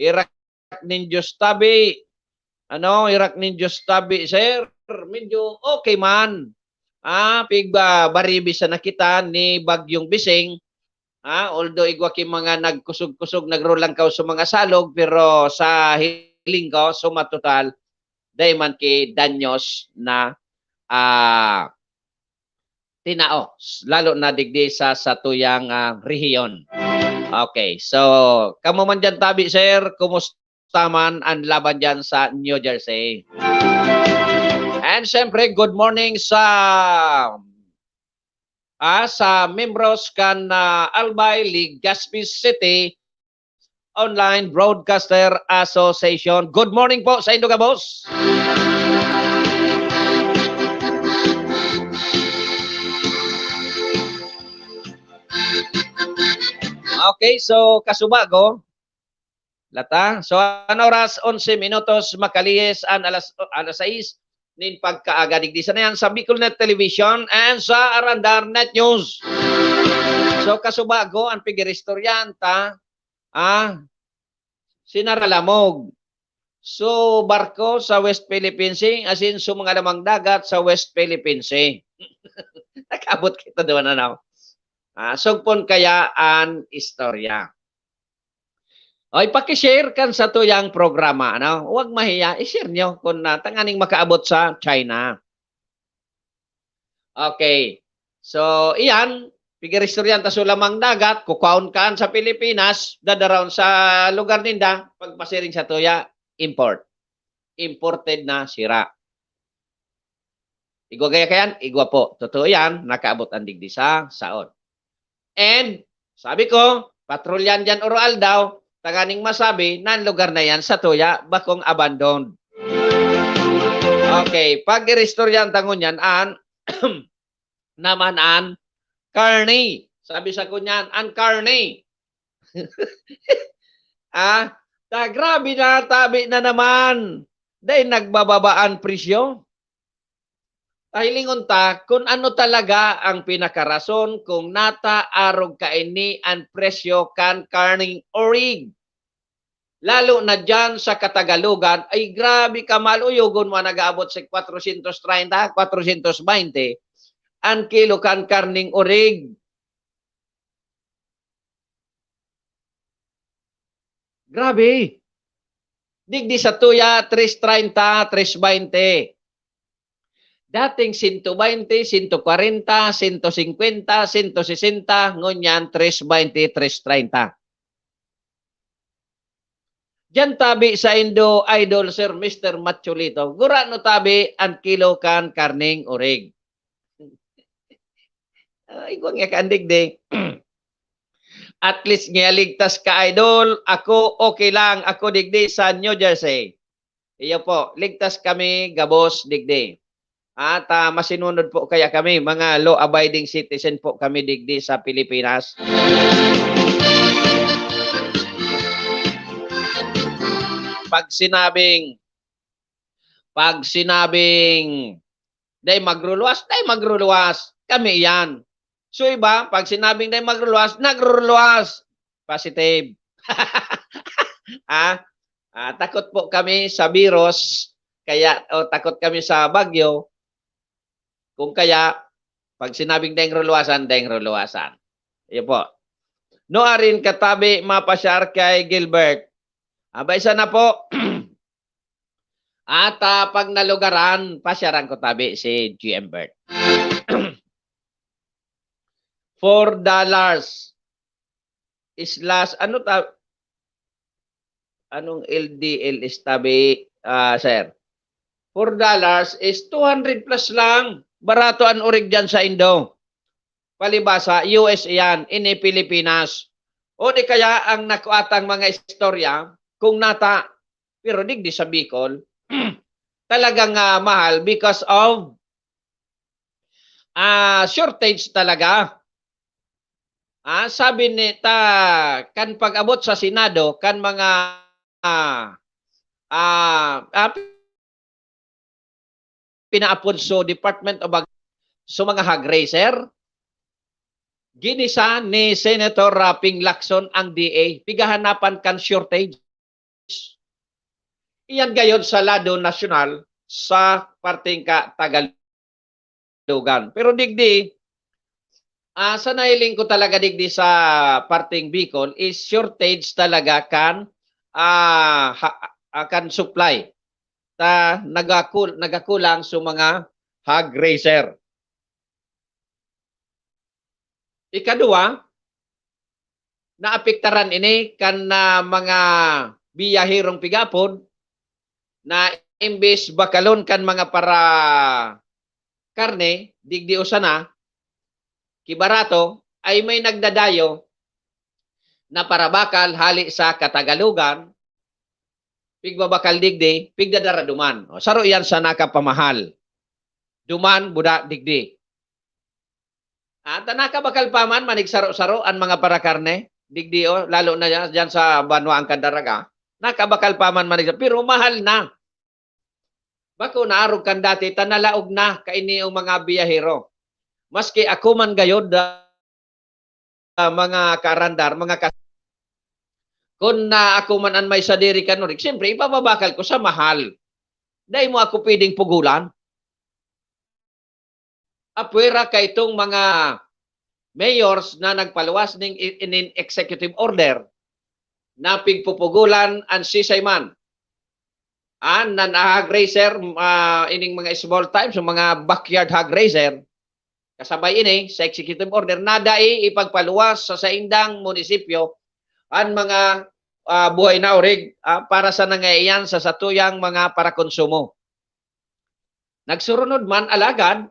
Irak nin Diyos tabi. Ano, irak nin Diyos tabi, sir. Medyo okay man. Ah, pigba, baribis na kita ni Bagyong Bising. Ah, although igwa ki mga nagkusog-kusog, nagrulangkaw sa mga salog, pero sa hiling ko, suma total, dai man ki danyos na, ah, tinao, lalo na digdi sa satuyang, ah, rehiyon. Okay, so, kamo man diyan tabi, sir, kumusta man an laban diyan sa New Jersey? And syempre, good morning sa, ah, sa membros kan, ah, Albay, Legazpi City, Online Broadcaster Association. Good morning po sa indo gabos. Okay, so kasubago, lata. So, an oras, onse minutos, makalihis an alas, alas sais nin pagkaaga digdi. Sana yan sa Bicol Net Television and sa Arandar Net News. So, kasubago, an pigiristoryanta, ah, sinaralamog. So, barko sa West Philippine Sea, asin so mga lamang dagat sa West Philippine Sea. Nakaabot kita doon, ano? Ah, sugpon kaya an istorya. O, ipaki-share kan satuyang programa, ano? Huwag mahiya, i-share nyo kung, ah, tanganing makaabot sa China. Okay. So, iyan, pigiristoryanta so lamang dagat, kukwaon kan sa Pilipinas, dadarawon sa lugar ninda, pagpasiring satuya, import. Imported na sira. Igwa gaya kayan? Igwa po. Totoo yan, nakaabot an digdi sa saon. And, sabi ko, patrolyan diyan oro-aldaw, tanganing masabi na an lugar na yan satuya, bakong abandoned. Okay, pag-iristoryan ta ngunyan an, naman an karne. Sabi sa kunyan, an karne. Ah, ta grabe na, tabi na naman. Dai nagbababa an presyo. Tahilingon ta kun ano talaga ang pinakarason kung nata arog kaini an presyo kan karneng orig. Lalo na diyan sa Katagalogan, ay grabe kamahal. Uyogon mo, nag-aabot sa kwatrosyentos treinta, kwatrosyentos baynte an kilo kan karneng orig. Grabe. Digdi satuya, tres treinta, tres baynte. Dating sento baynte, sento kwarenta, sento singkwenta, sento sesenta, ngunyan tres baynte, tres treinta. Diyan tabi saindo, Idol Sir Mister Macholito. Gurano tabi an kilo kan karneng orig. Ay, igwa nga kaandig di. At least nga ligtas ka, Idol. Ako, okay lang. Ako digdi sa New Jersey. Iyo po, ligtas kami gabos digdi. At, ah, masinunod po kaya kami, mga law-abiding citizen po kami digdi sa Pilipinas. Pag sinabing, pag sinabing, "Dai magruluwas," dai magruluwas. Kami iyan. So, iba, pag sinabing dai magruluwas, nagruluwas. Positive. Ah, ah, takot po kami sa virus, kaya, o takot kami sa bagyo. Kung kaya, pag sinabing daing ruluwasan, daing ruluwasan. Iyo po. No, arin katabi, mapasyar kay Gilbert. Aba, isa na po. At, ah, pag nalugaran, pasyaran ko tabi si G M Bert. Four dollars slash, ano ta-, anong L D L is tabi, ah, sir? Four dollars is two hundred plus lang. Barato an orig diyan sa Indo. Palibasa, U S iyan, ini Pilipinas. O di kaya ang nakuatang mga istorya, kung nata, pero digdi sa Bicol, talagang, ah, mahal because of, ah, shortage talaga. Ah, sabi ni ta, kan pag-abot sa Senado, kan mga, ah, ah, ah, pinaapod so Department of Ag-, so mga hog raiser, ginisa ni Senator, ah, Ping Lacson ang D A, pigahanapan kan shortage. Iyan gayod sa lado nasyonal sa parteng ka Tagalogan. Pero digdi, ah, sa nahiling ko talaga digdi sa parteng Bicol is shortage talaga kan, ah, ha-, ah, kan supply. Ta nagakul-, nagakulang sa mga hog raiser. Ikadua, naapektaran ini kan, ah, mga biyaherong pigapod na imbes bakalon kan mga para karne, digdi o sana, ki barato, ay may nagdadayo na parabakal hali sa Katagalugan, pigbabakal digdi, pigdadara duman. O, saro iyan sa nakapamahal. Duman, buda, digdi. Ah, ta nakabakal pa man, manigsaro-saro an mga parakarne, digdi, o, lalo na diyan, diyan sa banwaan kan Daraga. Nakabakal pa man, manigsaro, pero mahal na. Bako na arog kan dati, ta nalaog na kaini ang mga biyahero. Maski ako man gayod, ah, mga kaarandar, mga kas-, kun na ako man an may sadiri kan orig, siyempre, ipababakal ko sa mahal. Dai mo ako pwedeng pugulan. Apwera kaitong mga mayors na nagpaluwas ning i-, inin executive order na pigpupugulan an sisay man. Ah, nan hog raiser, ah, ining mga small time, so mga backyard hog raiser, kasabay ini sa executive order na dai ipagpaluwas sa saindang munisipyo an mga, ah, buhay na orig, ah, para sa nangaiyan sa satuyang mga parakonsumo. Nagsurunod man, alagad,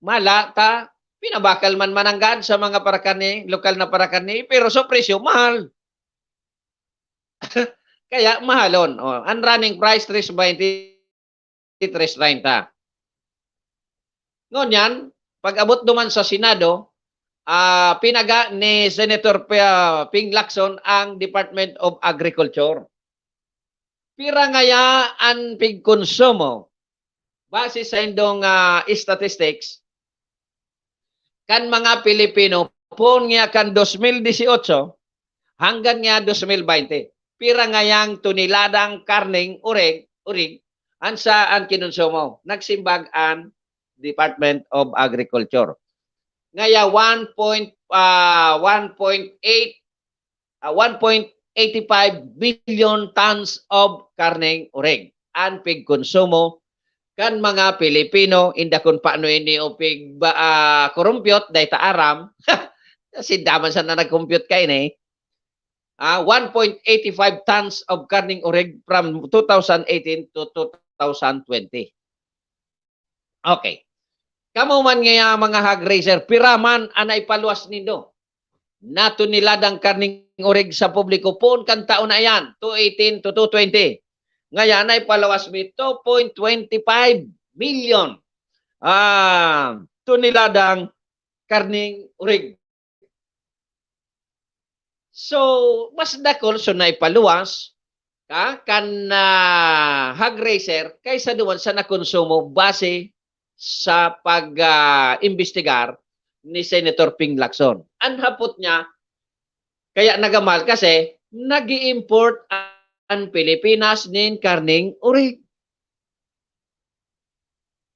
mala ta, pinabakal man mananggad sa mga parakarne, lokal na parakarne, pero sa presyo, mahal. Kaya mahalon. O, ang running price, tres twenty, tres treinta. Ngunyan, pag-abot duman sa Senado, ah, pinaga ni Senator Pe-, Ping Lacson ang Department of Agriculture. Pira ngaya an pigkonsumo? Base sa indong, ah, statistics, kan mga Pilipino, poon niya kan dos mil dieciocho hanggang niya dos mil baynte, pira ngayang toneladang karneng orig, orig, an sa an kinonsumo? Nagsimbag an Department of Agriculture. Ngaya one point, ah, one point eight, ah, one point eighty-five billion tons of karneng orig an pigkonsumo kan mga Pilipino, inda kun paano ini o pig-, ba, ah, kurumpyot, dai ta aram. Sinda man sana nag-compute kaini. Ah, one point eight five tons of karneng orig from two thousand eighteen to two thousand twenty. Okay. Kamo man ngaya mga hog raiser, pira man an naipaluwas nindo na toneladang karneng orig sa publiko poon kan taon na iyan, two eighteen to two twenty? Ngaya naipaluwas mi two point twenty five million, ah, toneladang karneng orig. So, mas dakul so naipaluwas, ka, kan, ah, hog raiser kaysa duman sa nakonsumo base sa pag, ah, imbestigar ni Senator Ping Lacson. An hapot niya, kaya nagamahal kasi nag-i-import ang Pilipinas nin karneng orig.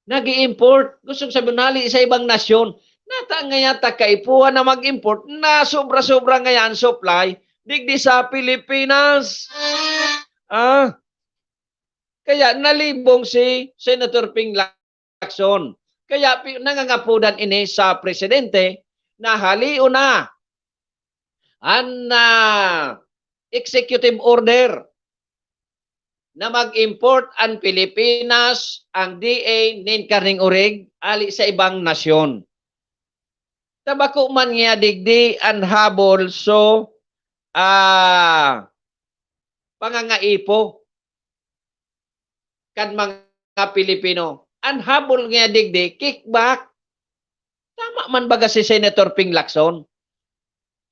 Nag-i-import. Gustong sabihin, hali sa ibang nasyon. Nata ngaya ta kaipuhan na mag-import na sobra-sobra ngaya ang supply digdi sa Pilipinas. Ah, Kaya nalibong si Senator Ping Lacson. Kaya pi-, nangangapodan ini sa presidente na halion na an, ah, executive order na mag-import an Pilipinas, ang D A nin karneng orig, hali sa ibang nasyon. Ta bako man niya digdi an habol, so, ah, pangangaipo kan mga Pilipino. An habol niya digdi, kickback. Tama man baga si Senator Ping Lacson.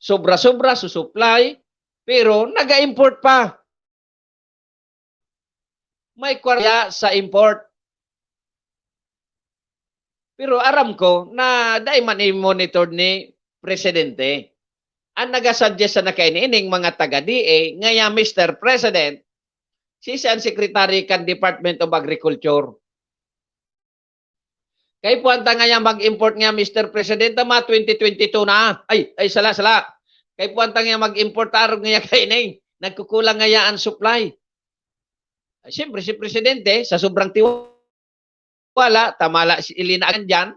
Sobra-sobra, susuplay, pero naga-import pa. May kwarya sa import. Pero aram ko na dai man i-monitor ni presidente. Ang nagasuggest sana kaini ining mga taga D A, ngaya, "Mister President, si siya ang secretary kan Department of Agriculture. Kaipuhan ta ngaya mag-import nga, Mister President, ama, twenty twenty-two na. Ay, ay, sala, sala. Kaipuhan ta ngaya mag-import, arog ngaya kaini. Nagkukulang ngaya ang supply." Ay, siyempre, si Presidente, sa sobrang tiwala, tamala si Elena Aganjan,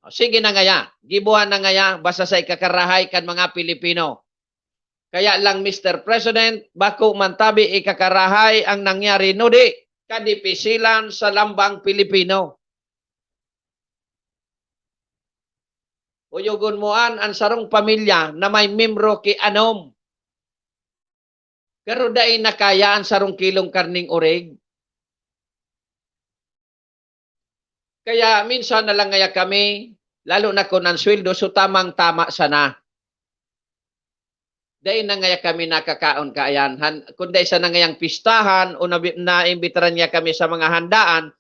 "O, sige na ngaya, gibohan na ngaya, basta sa ikakarahay kan mga Pilipino. Kaya lang, Mister President, bako man tabi ikakarahay ang nangyari, nudi kadipisilan sa lambang Pilipino. Uyogon mo an, an sarong pamilya na may membro ki anom. Pero dai na kaya an sarong kilong karning orig." Kaya minsan na lang ngaya kami, lalo na kun an sweldo, so tamang-tama sana. Dai na ngaya kami nakakaon kaiyan. Han-, kun dai sana ngayang pistahan o nabi-, naimbitaran niya kami sa mga handaan,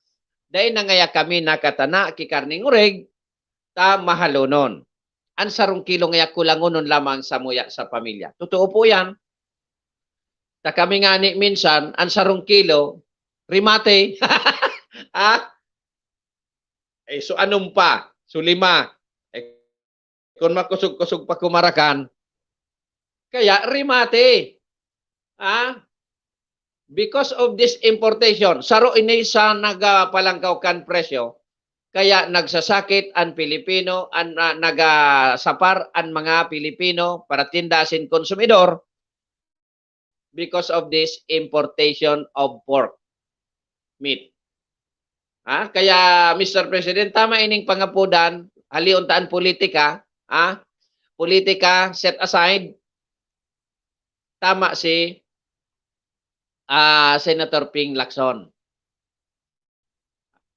dai na ngaya kami nakatana ki karning orig, ta mahalonon. An sarong kilo ngaya kulangonon lamang samuya sa pamilya. Totoo po yan. Ta kami ngani minsan, an sarong kilo, rimate. Ah? Eh, so anom pa? So lima. Eh, kun makosog-kosog pa kumarakan, kaya rimate. Ah? Because of this importation, saro ini sa nagapalangkaw kan presyo, kaya nagsasakit an Pilipino, an, ah, nagasapar an mga Pilipino para tinda asin konsumidor because of this importation of pork meat. Ha? Kaya, Mister President, tama ining pangapodan, halion ta an politika, ha? Politika, set aside. Tama si, ah, Senator Ping Lacson.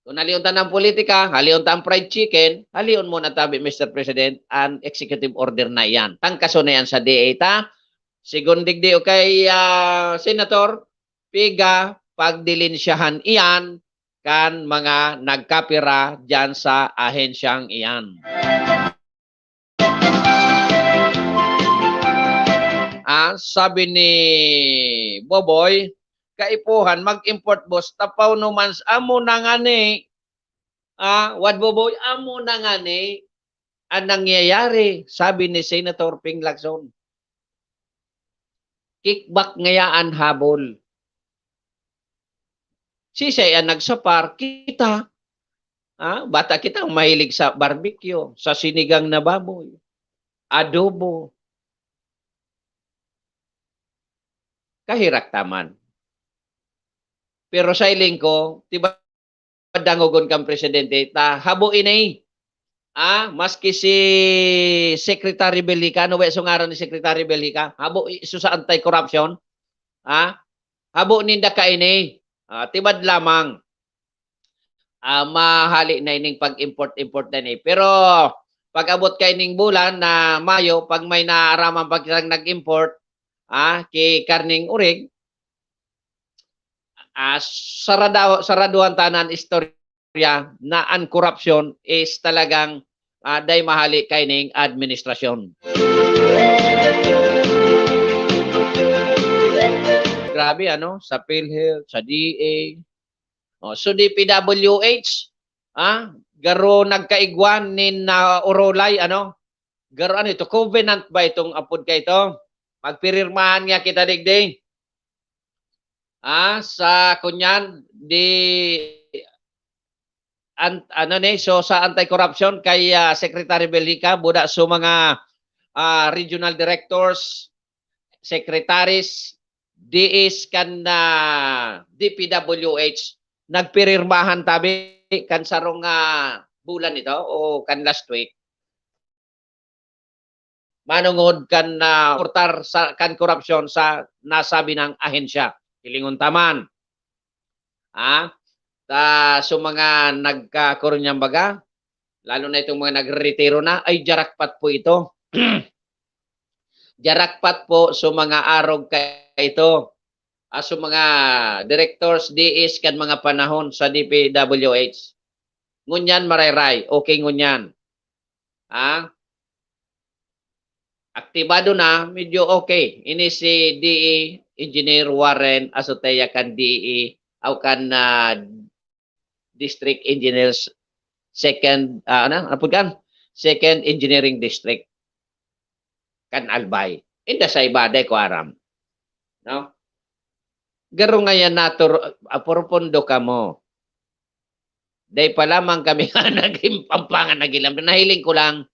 Kung halion ta ng politika, halion ta ang fried chicken, halion mo na tabi, Mister President, an executive order na iyan. Tangkaso na yan sa D A ta. Sigon digdi o kay, ah, Senator, piga pagdilinsyahan iyan kan mga nagkapira diyan sa ahensyang iyan. Ah, sabi ni Boboy, "Kaipuhan mag-import, boss, tapaw no man s-, amo na ngani." Ah, wad, Boboy, amo na ngani an nangyayari, sabi ni Senator Ping Lacson. Kickback ngaya an habol. Sisay an nagsapar? Kita. Ah, bata kita mahilig sa barbecue, sa sinigang na baboy, adobo. Kahirak ta man. Pero sa hiling ko, tiba dangogon kan presidente, ta habo ini. Ah, maski si Secretary Bellica, ano ba yung ngaran ni Secretary Bellica? Habo i-, so sa anti-corruption. Ah, habo ninda kaini. Ah, tibad lamang. Ah, mahali na ining pag-import-import na ini. Pero pag-abot kaining bulan na Mayo, pag may naaraman pa kitang nag-import, ah, ki karning urig, ah, sarada-, saraduhan ta na an istorya na an korupsyon is talagang, ah, dai mahali kaining administrasyon. Grabe, ano, sa PhilHealth, sa D A, oh, so D P W H, ah, garo nagkaigwan nin, ah, orolay, ano, garo, ano ito, covenant ba itong apod ka ito? Magpirirmahan niya kita digdi. Ah, sa kunyan, di, an-, ano ni, so sa anti-corruption kay, ah, Secretary Belgica, buda so mga, ah, regional directors, secretaries, D Ss kan, ah, D P W H, nagpirirmahan tabi kan sarong, ah, bulan ito o kan last week. Manongod kan, ah, portar sa, kan korupsyon sa nasabi nang ahensya. Hilingon ta man. Ah, ta, so mga nagkakurunyan baga, lalo na itong mga nagreretiro na, ay jarakpat po ito. Jarakpat po so mga arog ka ito. Ah, so mga directors, D Ss kan mga panahon sa D P W H. Ngunyan marayray, okay ngunyan. Ah, aktibado na, medyo okay. Ini si D E Engineer Warren Azotea kan D E aw kan, ah, District Engineers Second, ah, ano, ano po kan? Second Engineering District kan Albay. Inda sa iba, dai ko aram. No? Garo ngayan natur-, apropondo kamo. Dai pa lamang kami nga naging Pampangan, nagilam. Nahiling ko lang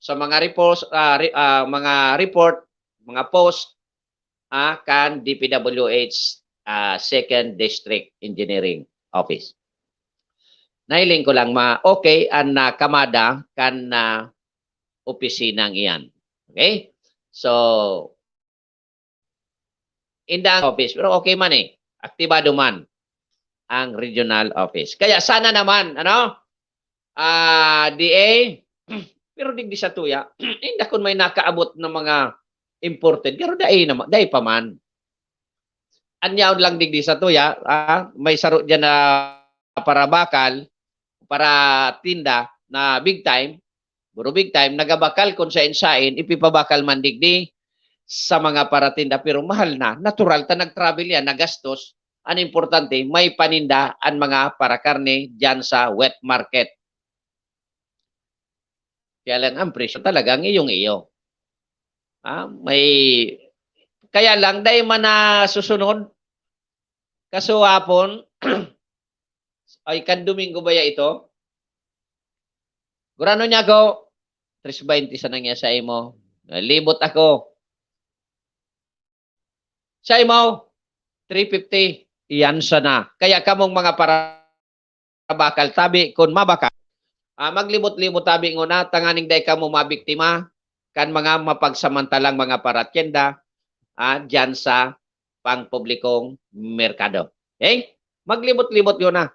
sa mga reports, ah, re-, ah, mga report, mga post, ah, kan D P W H, ah, Second District Engineering Office. Nahiling ko lang ma-, okay an, ah, kamada kan, ah, opisinang iyan. Okay? So, inda ang office, pero okay man eh. Aktibado man ang regional office. Kaya sana naman, ano, ah, D A, pero digdi sa tuya, inda kun may nakaabot na mga imported, pero dai naman, dai pa man. An yaon lang digdi sa tuya, ah, may saro diyan na parabakal, paratinda na big time, puro big time, nagabakal kun saen-saen, ipipabakal man digdi sa mga paratinda, pero mahal na. Natural ta nag-travel yan, nagastos. An importante, may paninda an mga parakarne diyan sa wet market. Kaya lang, ang presyo talagang iyong-iyo. Ah, may, kaya lang, dai man nasusunod. Kasuhapon, ay, kan Domingo ba ya ito? Gurano niya ako, tres baynte sana niya sa imo. Nalibot ako. Sa imo, three fifty. Iyan sana. Kaya kamong mga parabakal, tabi kun mabakal, ah, maglibot-libot tabi nguna, tanganing dai kamo mabiktima kan mga mapagsamantalang mga paratyenda, ah, diyan sa pangpublikong merkado. Okay? Maglibot-libot nguna.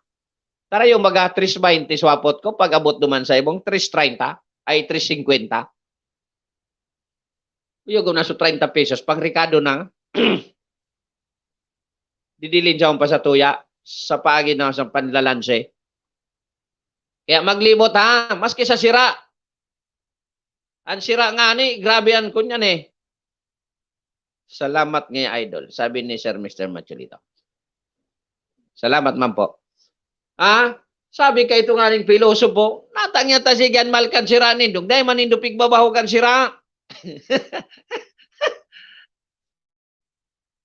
Tara, yung mga tres baynte swapot ko, pag-abot duman sa imong tres treinta, ay tres singkwenta. Uyog na so treinta pesos, pangrekado na. Didilin siya pa sa tuya, sa paagi na sa panlalanse. Kaya maglibot ha, maski sa sira. Ang sira nga ni, grabe ang kunyan eh. Salamat nga idol, sabi ni Sir Mister Macholito. Salamat man po. Ah, sabi ka ito nga ning pilosopo, natang niya ta si Gian Malkan sira nindog, dai man nindo pigbabahogan sira.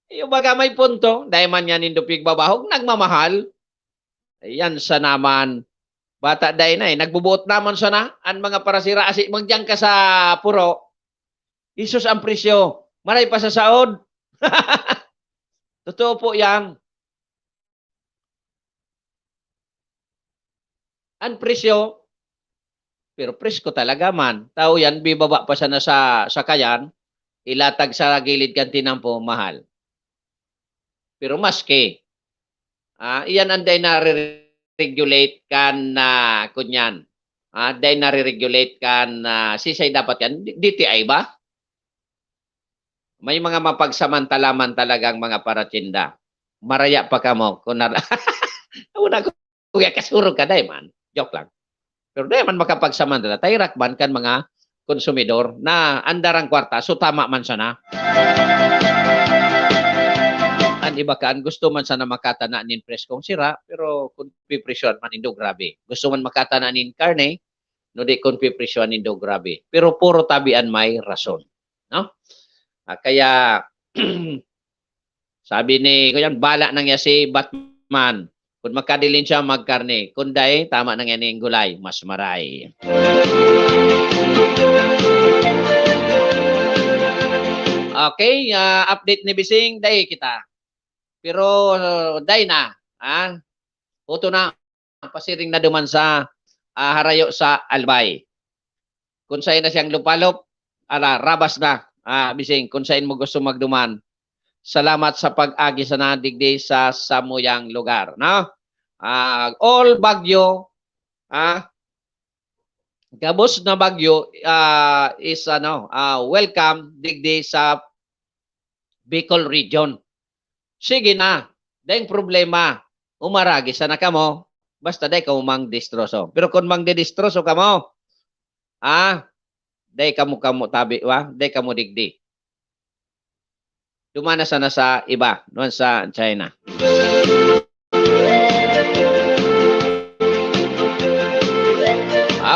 Iyo baga may punto, dai man niya nindo pigbabahog, nagmamahal. Ayan sa naman. Bata dai na eh. Nagbubuot naman sana an mga parasira. Asi, magdiyan ka sa puro. Isus ang presyo. Maray pa sa saod. Totoo po yan. Ang presyo, pero presko talaga man. Tao yan, bibaba pa sana sa sakayan, ilatag sa gilid kan tinampo, mahal. Pero maski, ah, iyan ang dai nare-regulate kan, ah, kunyan. Ah, dai nare-regulate kan, ah, sisay dapat kan? D T I ba? May mga mapagsamantala man talagang mga paratinda. Maraya pa kamo kung nar-, wala ko, kaya kasurog ka, dai man. Joke lang. Pero dai man makapagsamantala, ta herak man kan mga konsumidor na andar ang kwarta, so tama man sana. An iba kan gusto man sana makatana nin preskong sira, pero kun pipresyohan man nindo, grabe. Gusto man makatana nin karne, no di kun pipresyohan nindo, grabe. Pero puro tabi an may rason, no? Ah, kaya, Sabi ni, kuyan, bala nang ya si Batman. Kung magkadiling siya, magkarne. Kung dai, tama nang yan yung gulay. Mas maray. Okay, ah, update ni Bising, dai kita. Pero, uh, dai na. Ah? Uto na, pasiring na duman sa, ah, harayo sa Albay. Kung sain na siyang lupalop, ala, rabas na. Ah, Bising, kung sain mo gusto magduman. Salamat sa pag-agi sana digdi sa samuyang lugar, no? Ah, all Baguio, ah, gabos na Baguio, ah, is, ano, ah, welcome digdi sa Bicol Region. Sige na, daing problema. Umaragi sana kamo, basta dai kamo mangdestroso. Pero kung mangdedestroso kamo, ah, dai kamo, kamo tabi, wa? Dai kamo digdi. Duman na sana sa iba, duman sa China.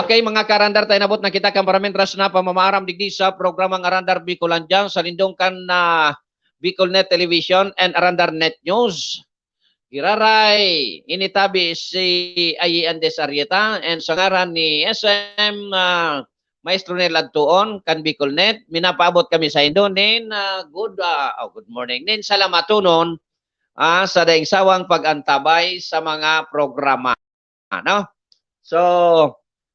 Okay, mga karandar, tayo nabot na kita kan paramintras na pamamaaram digdi sa programang Arandar Bicolandia sa lindong kan, ah, Bicolnet Television and Arandar Net News. Giraray, initabi si Ayi Andes Arrieta and sa ngaran ni S M, ah, Maestro Nel Adtuon kan Bicolnet, minapaabot kami saindo nin, ah, good, ah, oh, good morning, nin salamatonon, ah, sa daing sawang pag-antabay sa mga programa, no? So,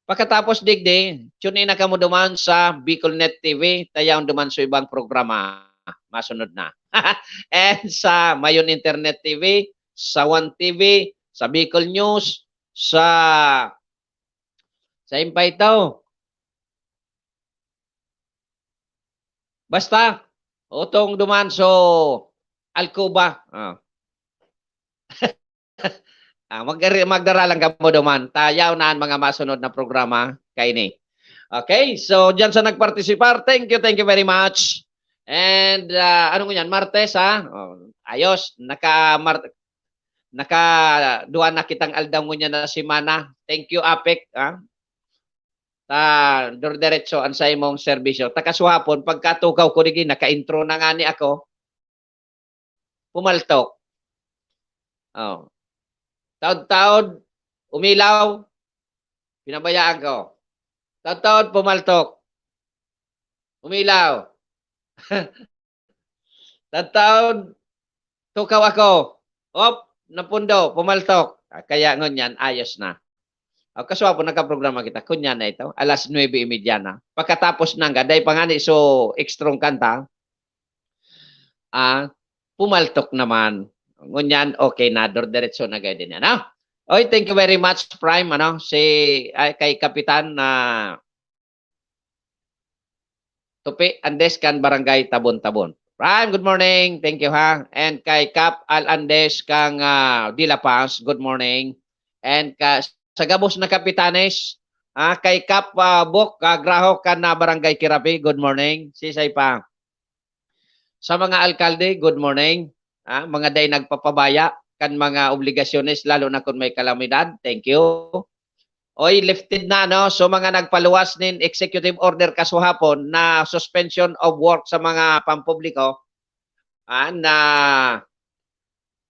pagkatapos digdi, tune in na kamo duman sa Bicolnet T V, ta yaon duman sa ibang programa, masunod na. And sa Mayon Internet T V, sa One T V, sa Bicol News, sa, sa Impay to. Basta, utong duman so Alcoba. Ah. Ah, mag-, magdara lang kamo duman. Ta yaon na an mga masunod na programa kaini. Okay, so diyan sa nagpartisipar, thank you, thank you very much. And, ah, ano ngunyan? Martes, ha? Oh, ayos, naka-, Mar-, nakaduwa na kitang aldaw ngunyan na semana. Thank you, Apek, ha? Ta, durdiretso an saimong serbisyo. Ta kasuhapon, pagkatukaw ko digi, naka-intro na ngani ako. Pumaltok. Oh. Taod-taod, umilaw, pinabayaan ko. Taod-taod, pumaltok. Umilaw. Taod-taod, tukaw ako. Op, napundo, pumaltok. Ah, kaya ngunyan, ayos na. Ah, kasuhapon, nagkaprograma kita. Kunyan na ito, alas nuebe y media na. Pagkatapos nangga, dai pa ngani so extrong kanta, ah, pumaltok naman. Ngunyan, okay na, durdiretso na gayod din yan, ha? Oy, thank you very much, Prime, ano, si, ay, kay Kapitan, ah, Tupi Andes kan Barangay Tabon-Tabon. Prime, good morning. Thank you, ha. And kay Kap Al Andes kang, ah, De La Paz, good morning. And ka, sa gabos na kapitanes, ah, kay Kap, ah, Bok, ah, Graho kan, ah, Barangay Kirapi, good morning. Sisay pa? Sa mga alkalde, good morning. Ah, mga dai nagpapabaya kan mga obligasyones, lalo na kung may kalamidad. Thank you. Oy, lifted na, no? So, mga nagpaluwas nin executive order kasuhapon na suspension of work sa mga pampubliko, ah, na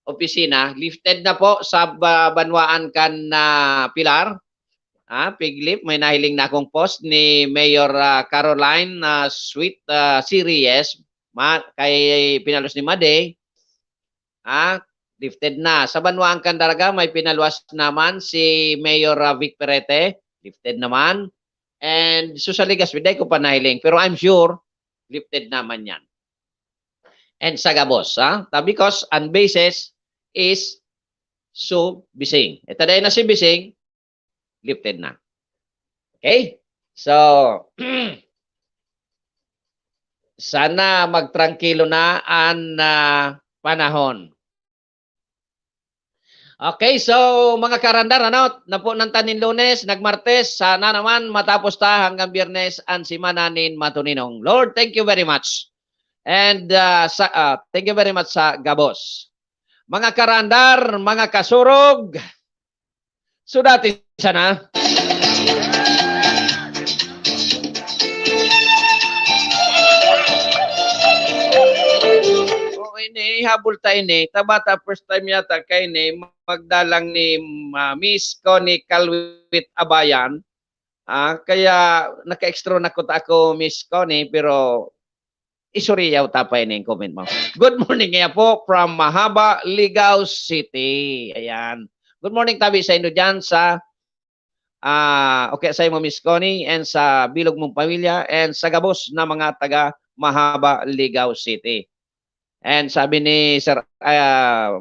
opisina, lifted na po sa ba-, banwaan kan, ah, Pilar. Ah, Piglip, may nahiling na akong post ni Mayor, ah, Caroline, ah, Sweet, ah, Series, ma-, kay pinalos ni Made. Ah, lifted na. Sa banwaan kan Daraga, may pinaluwas naman si Mayor, ah, Vic Perete. Lifted naman. And so sa Legazpi, dai ko pa nahiling. Pero I'm sure, lifted naman yan. And sa gabos, ha? Ta-, because ang basis is so Bising. Ito dahil na si Bising, lifted na. Okay? So, sana magtrangkilo na ang, ah, panahon. Okay, so, mga karandar, ano, napunan ta nin Lunes, nagmartes, sana naman matapos ta hanggang Biyernes ang semana nin matuninong. Lord, thank you very much. And, ah, sa, ah, thank you very much sa gabos. Mga karandar, mga kasurog, sudati sana. O, ini ihabol ta ini, ta bata first time yata kaini magdalang ni, ah, Miss Connie Calwit Abayan. Ah, kaya naka-extra na kuta ako, Miss Connie, pero isuriyaw ta pa ini yung comment mo. Good morning, kaya po, from Mahaba, Ligao City. Ayan. Good morning, tabi sa inyo dyan sa, ah, okay, sa imo, Miss Connie, and sa bilog mong pamilya, and sa gabos na mga taga Mahaba, Ligao City. And sabi ni Sir, ah,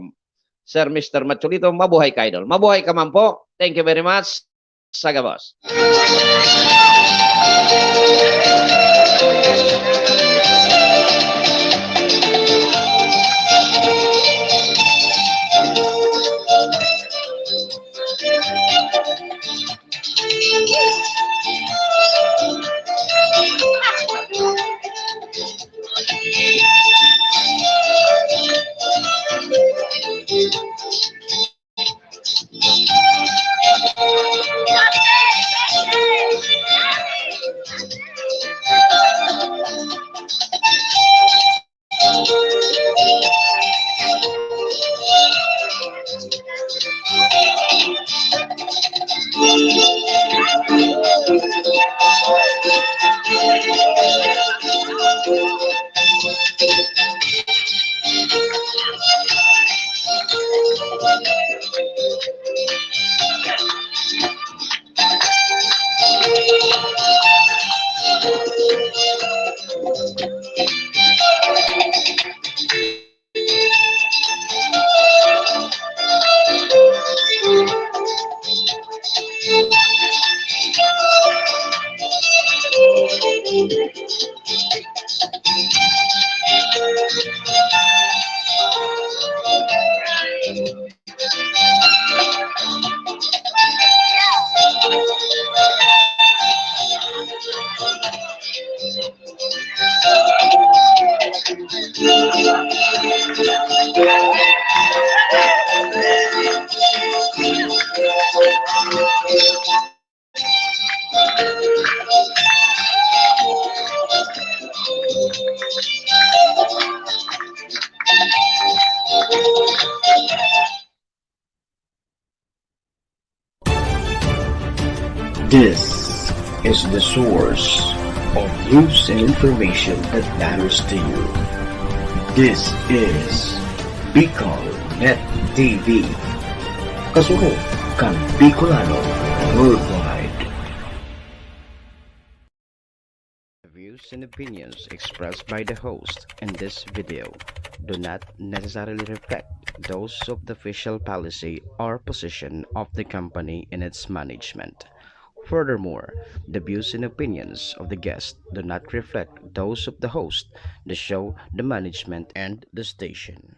Sir Mister Macholito, "Mabuhay ka, idol." Mabuhay ka man po. Thank you very much. Sa gabos. This is the source of news and information that matters to you. This is Bicol Net T V. Kasunod kan Bicolano Worldwide. The views and opinions expressed by the host in this video do not necessarily reflect those of the official policy or position of the company and its management. Furthermore, the views and opinions of the guest do not reflect those of the host, the show, the management, and the station.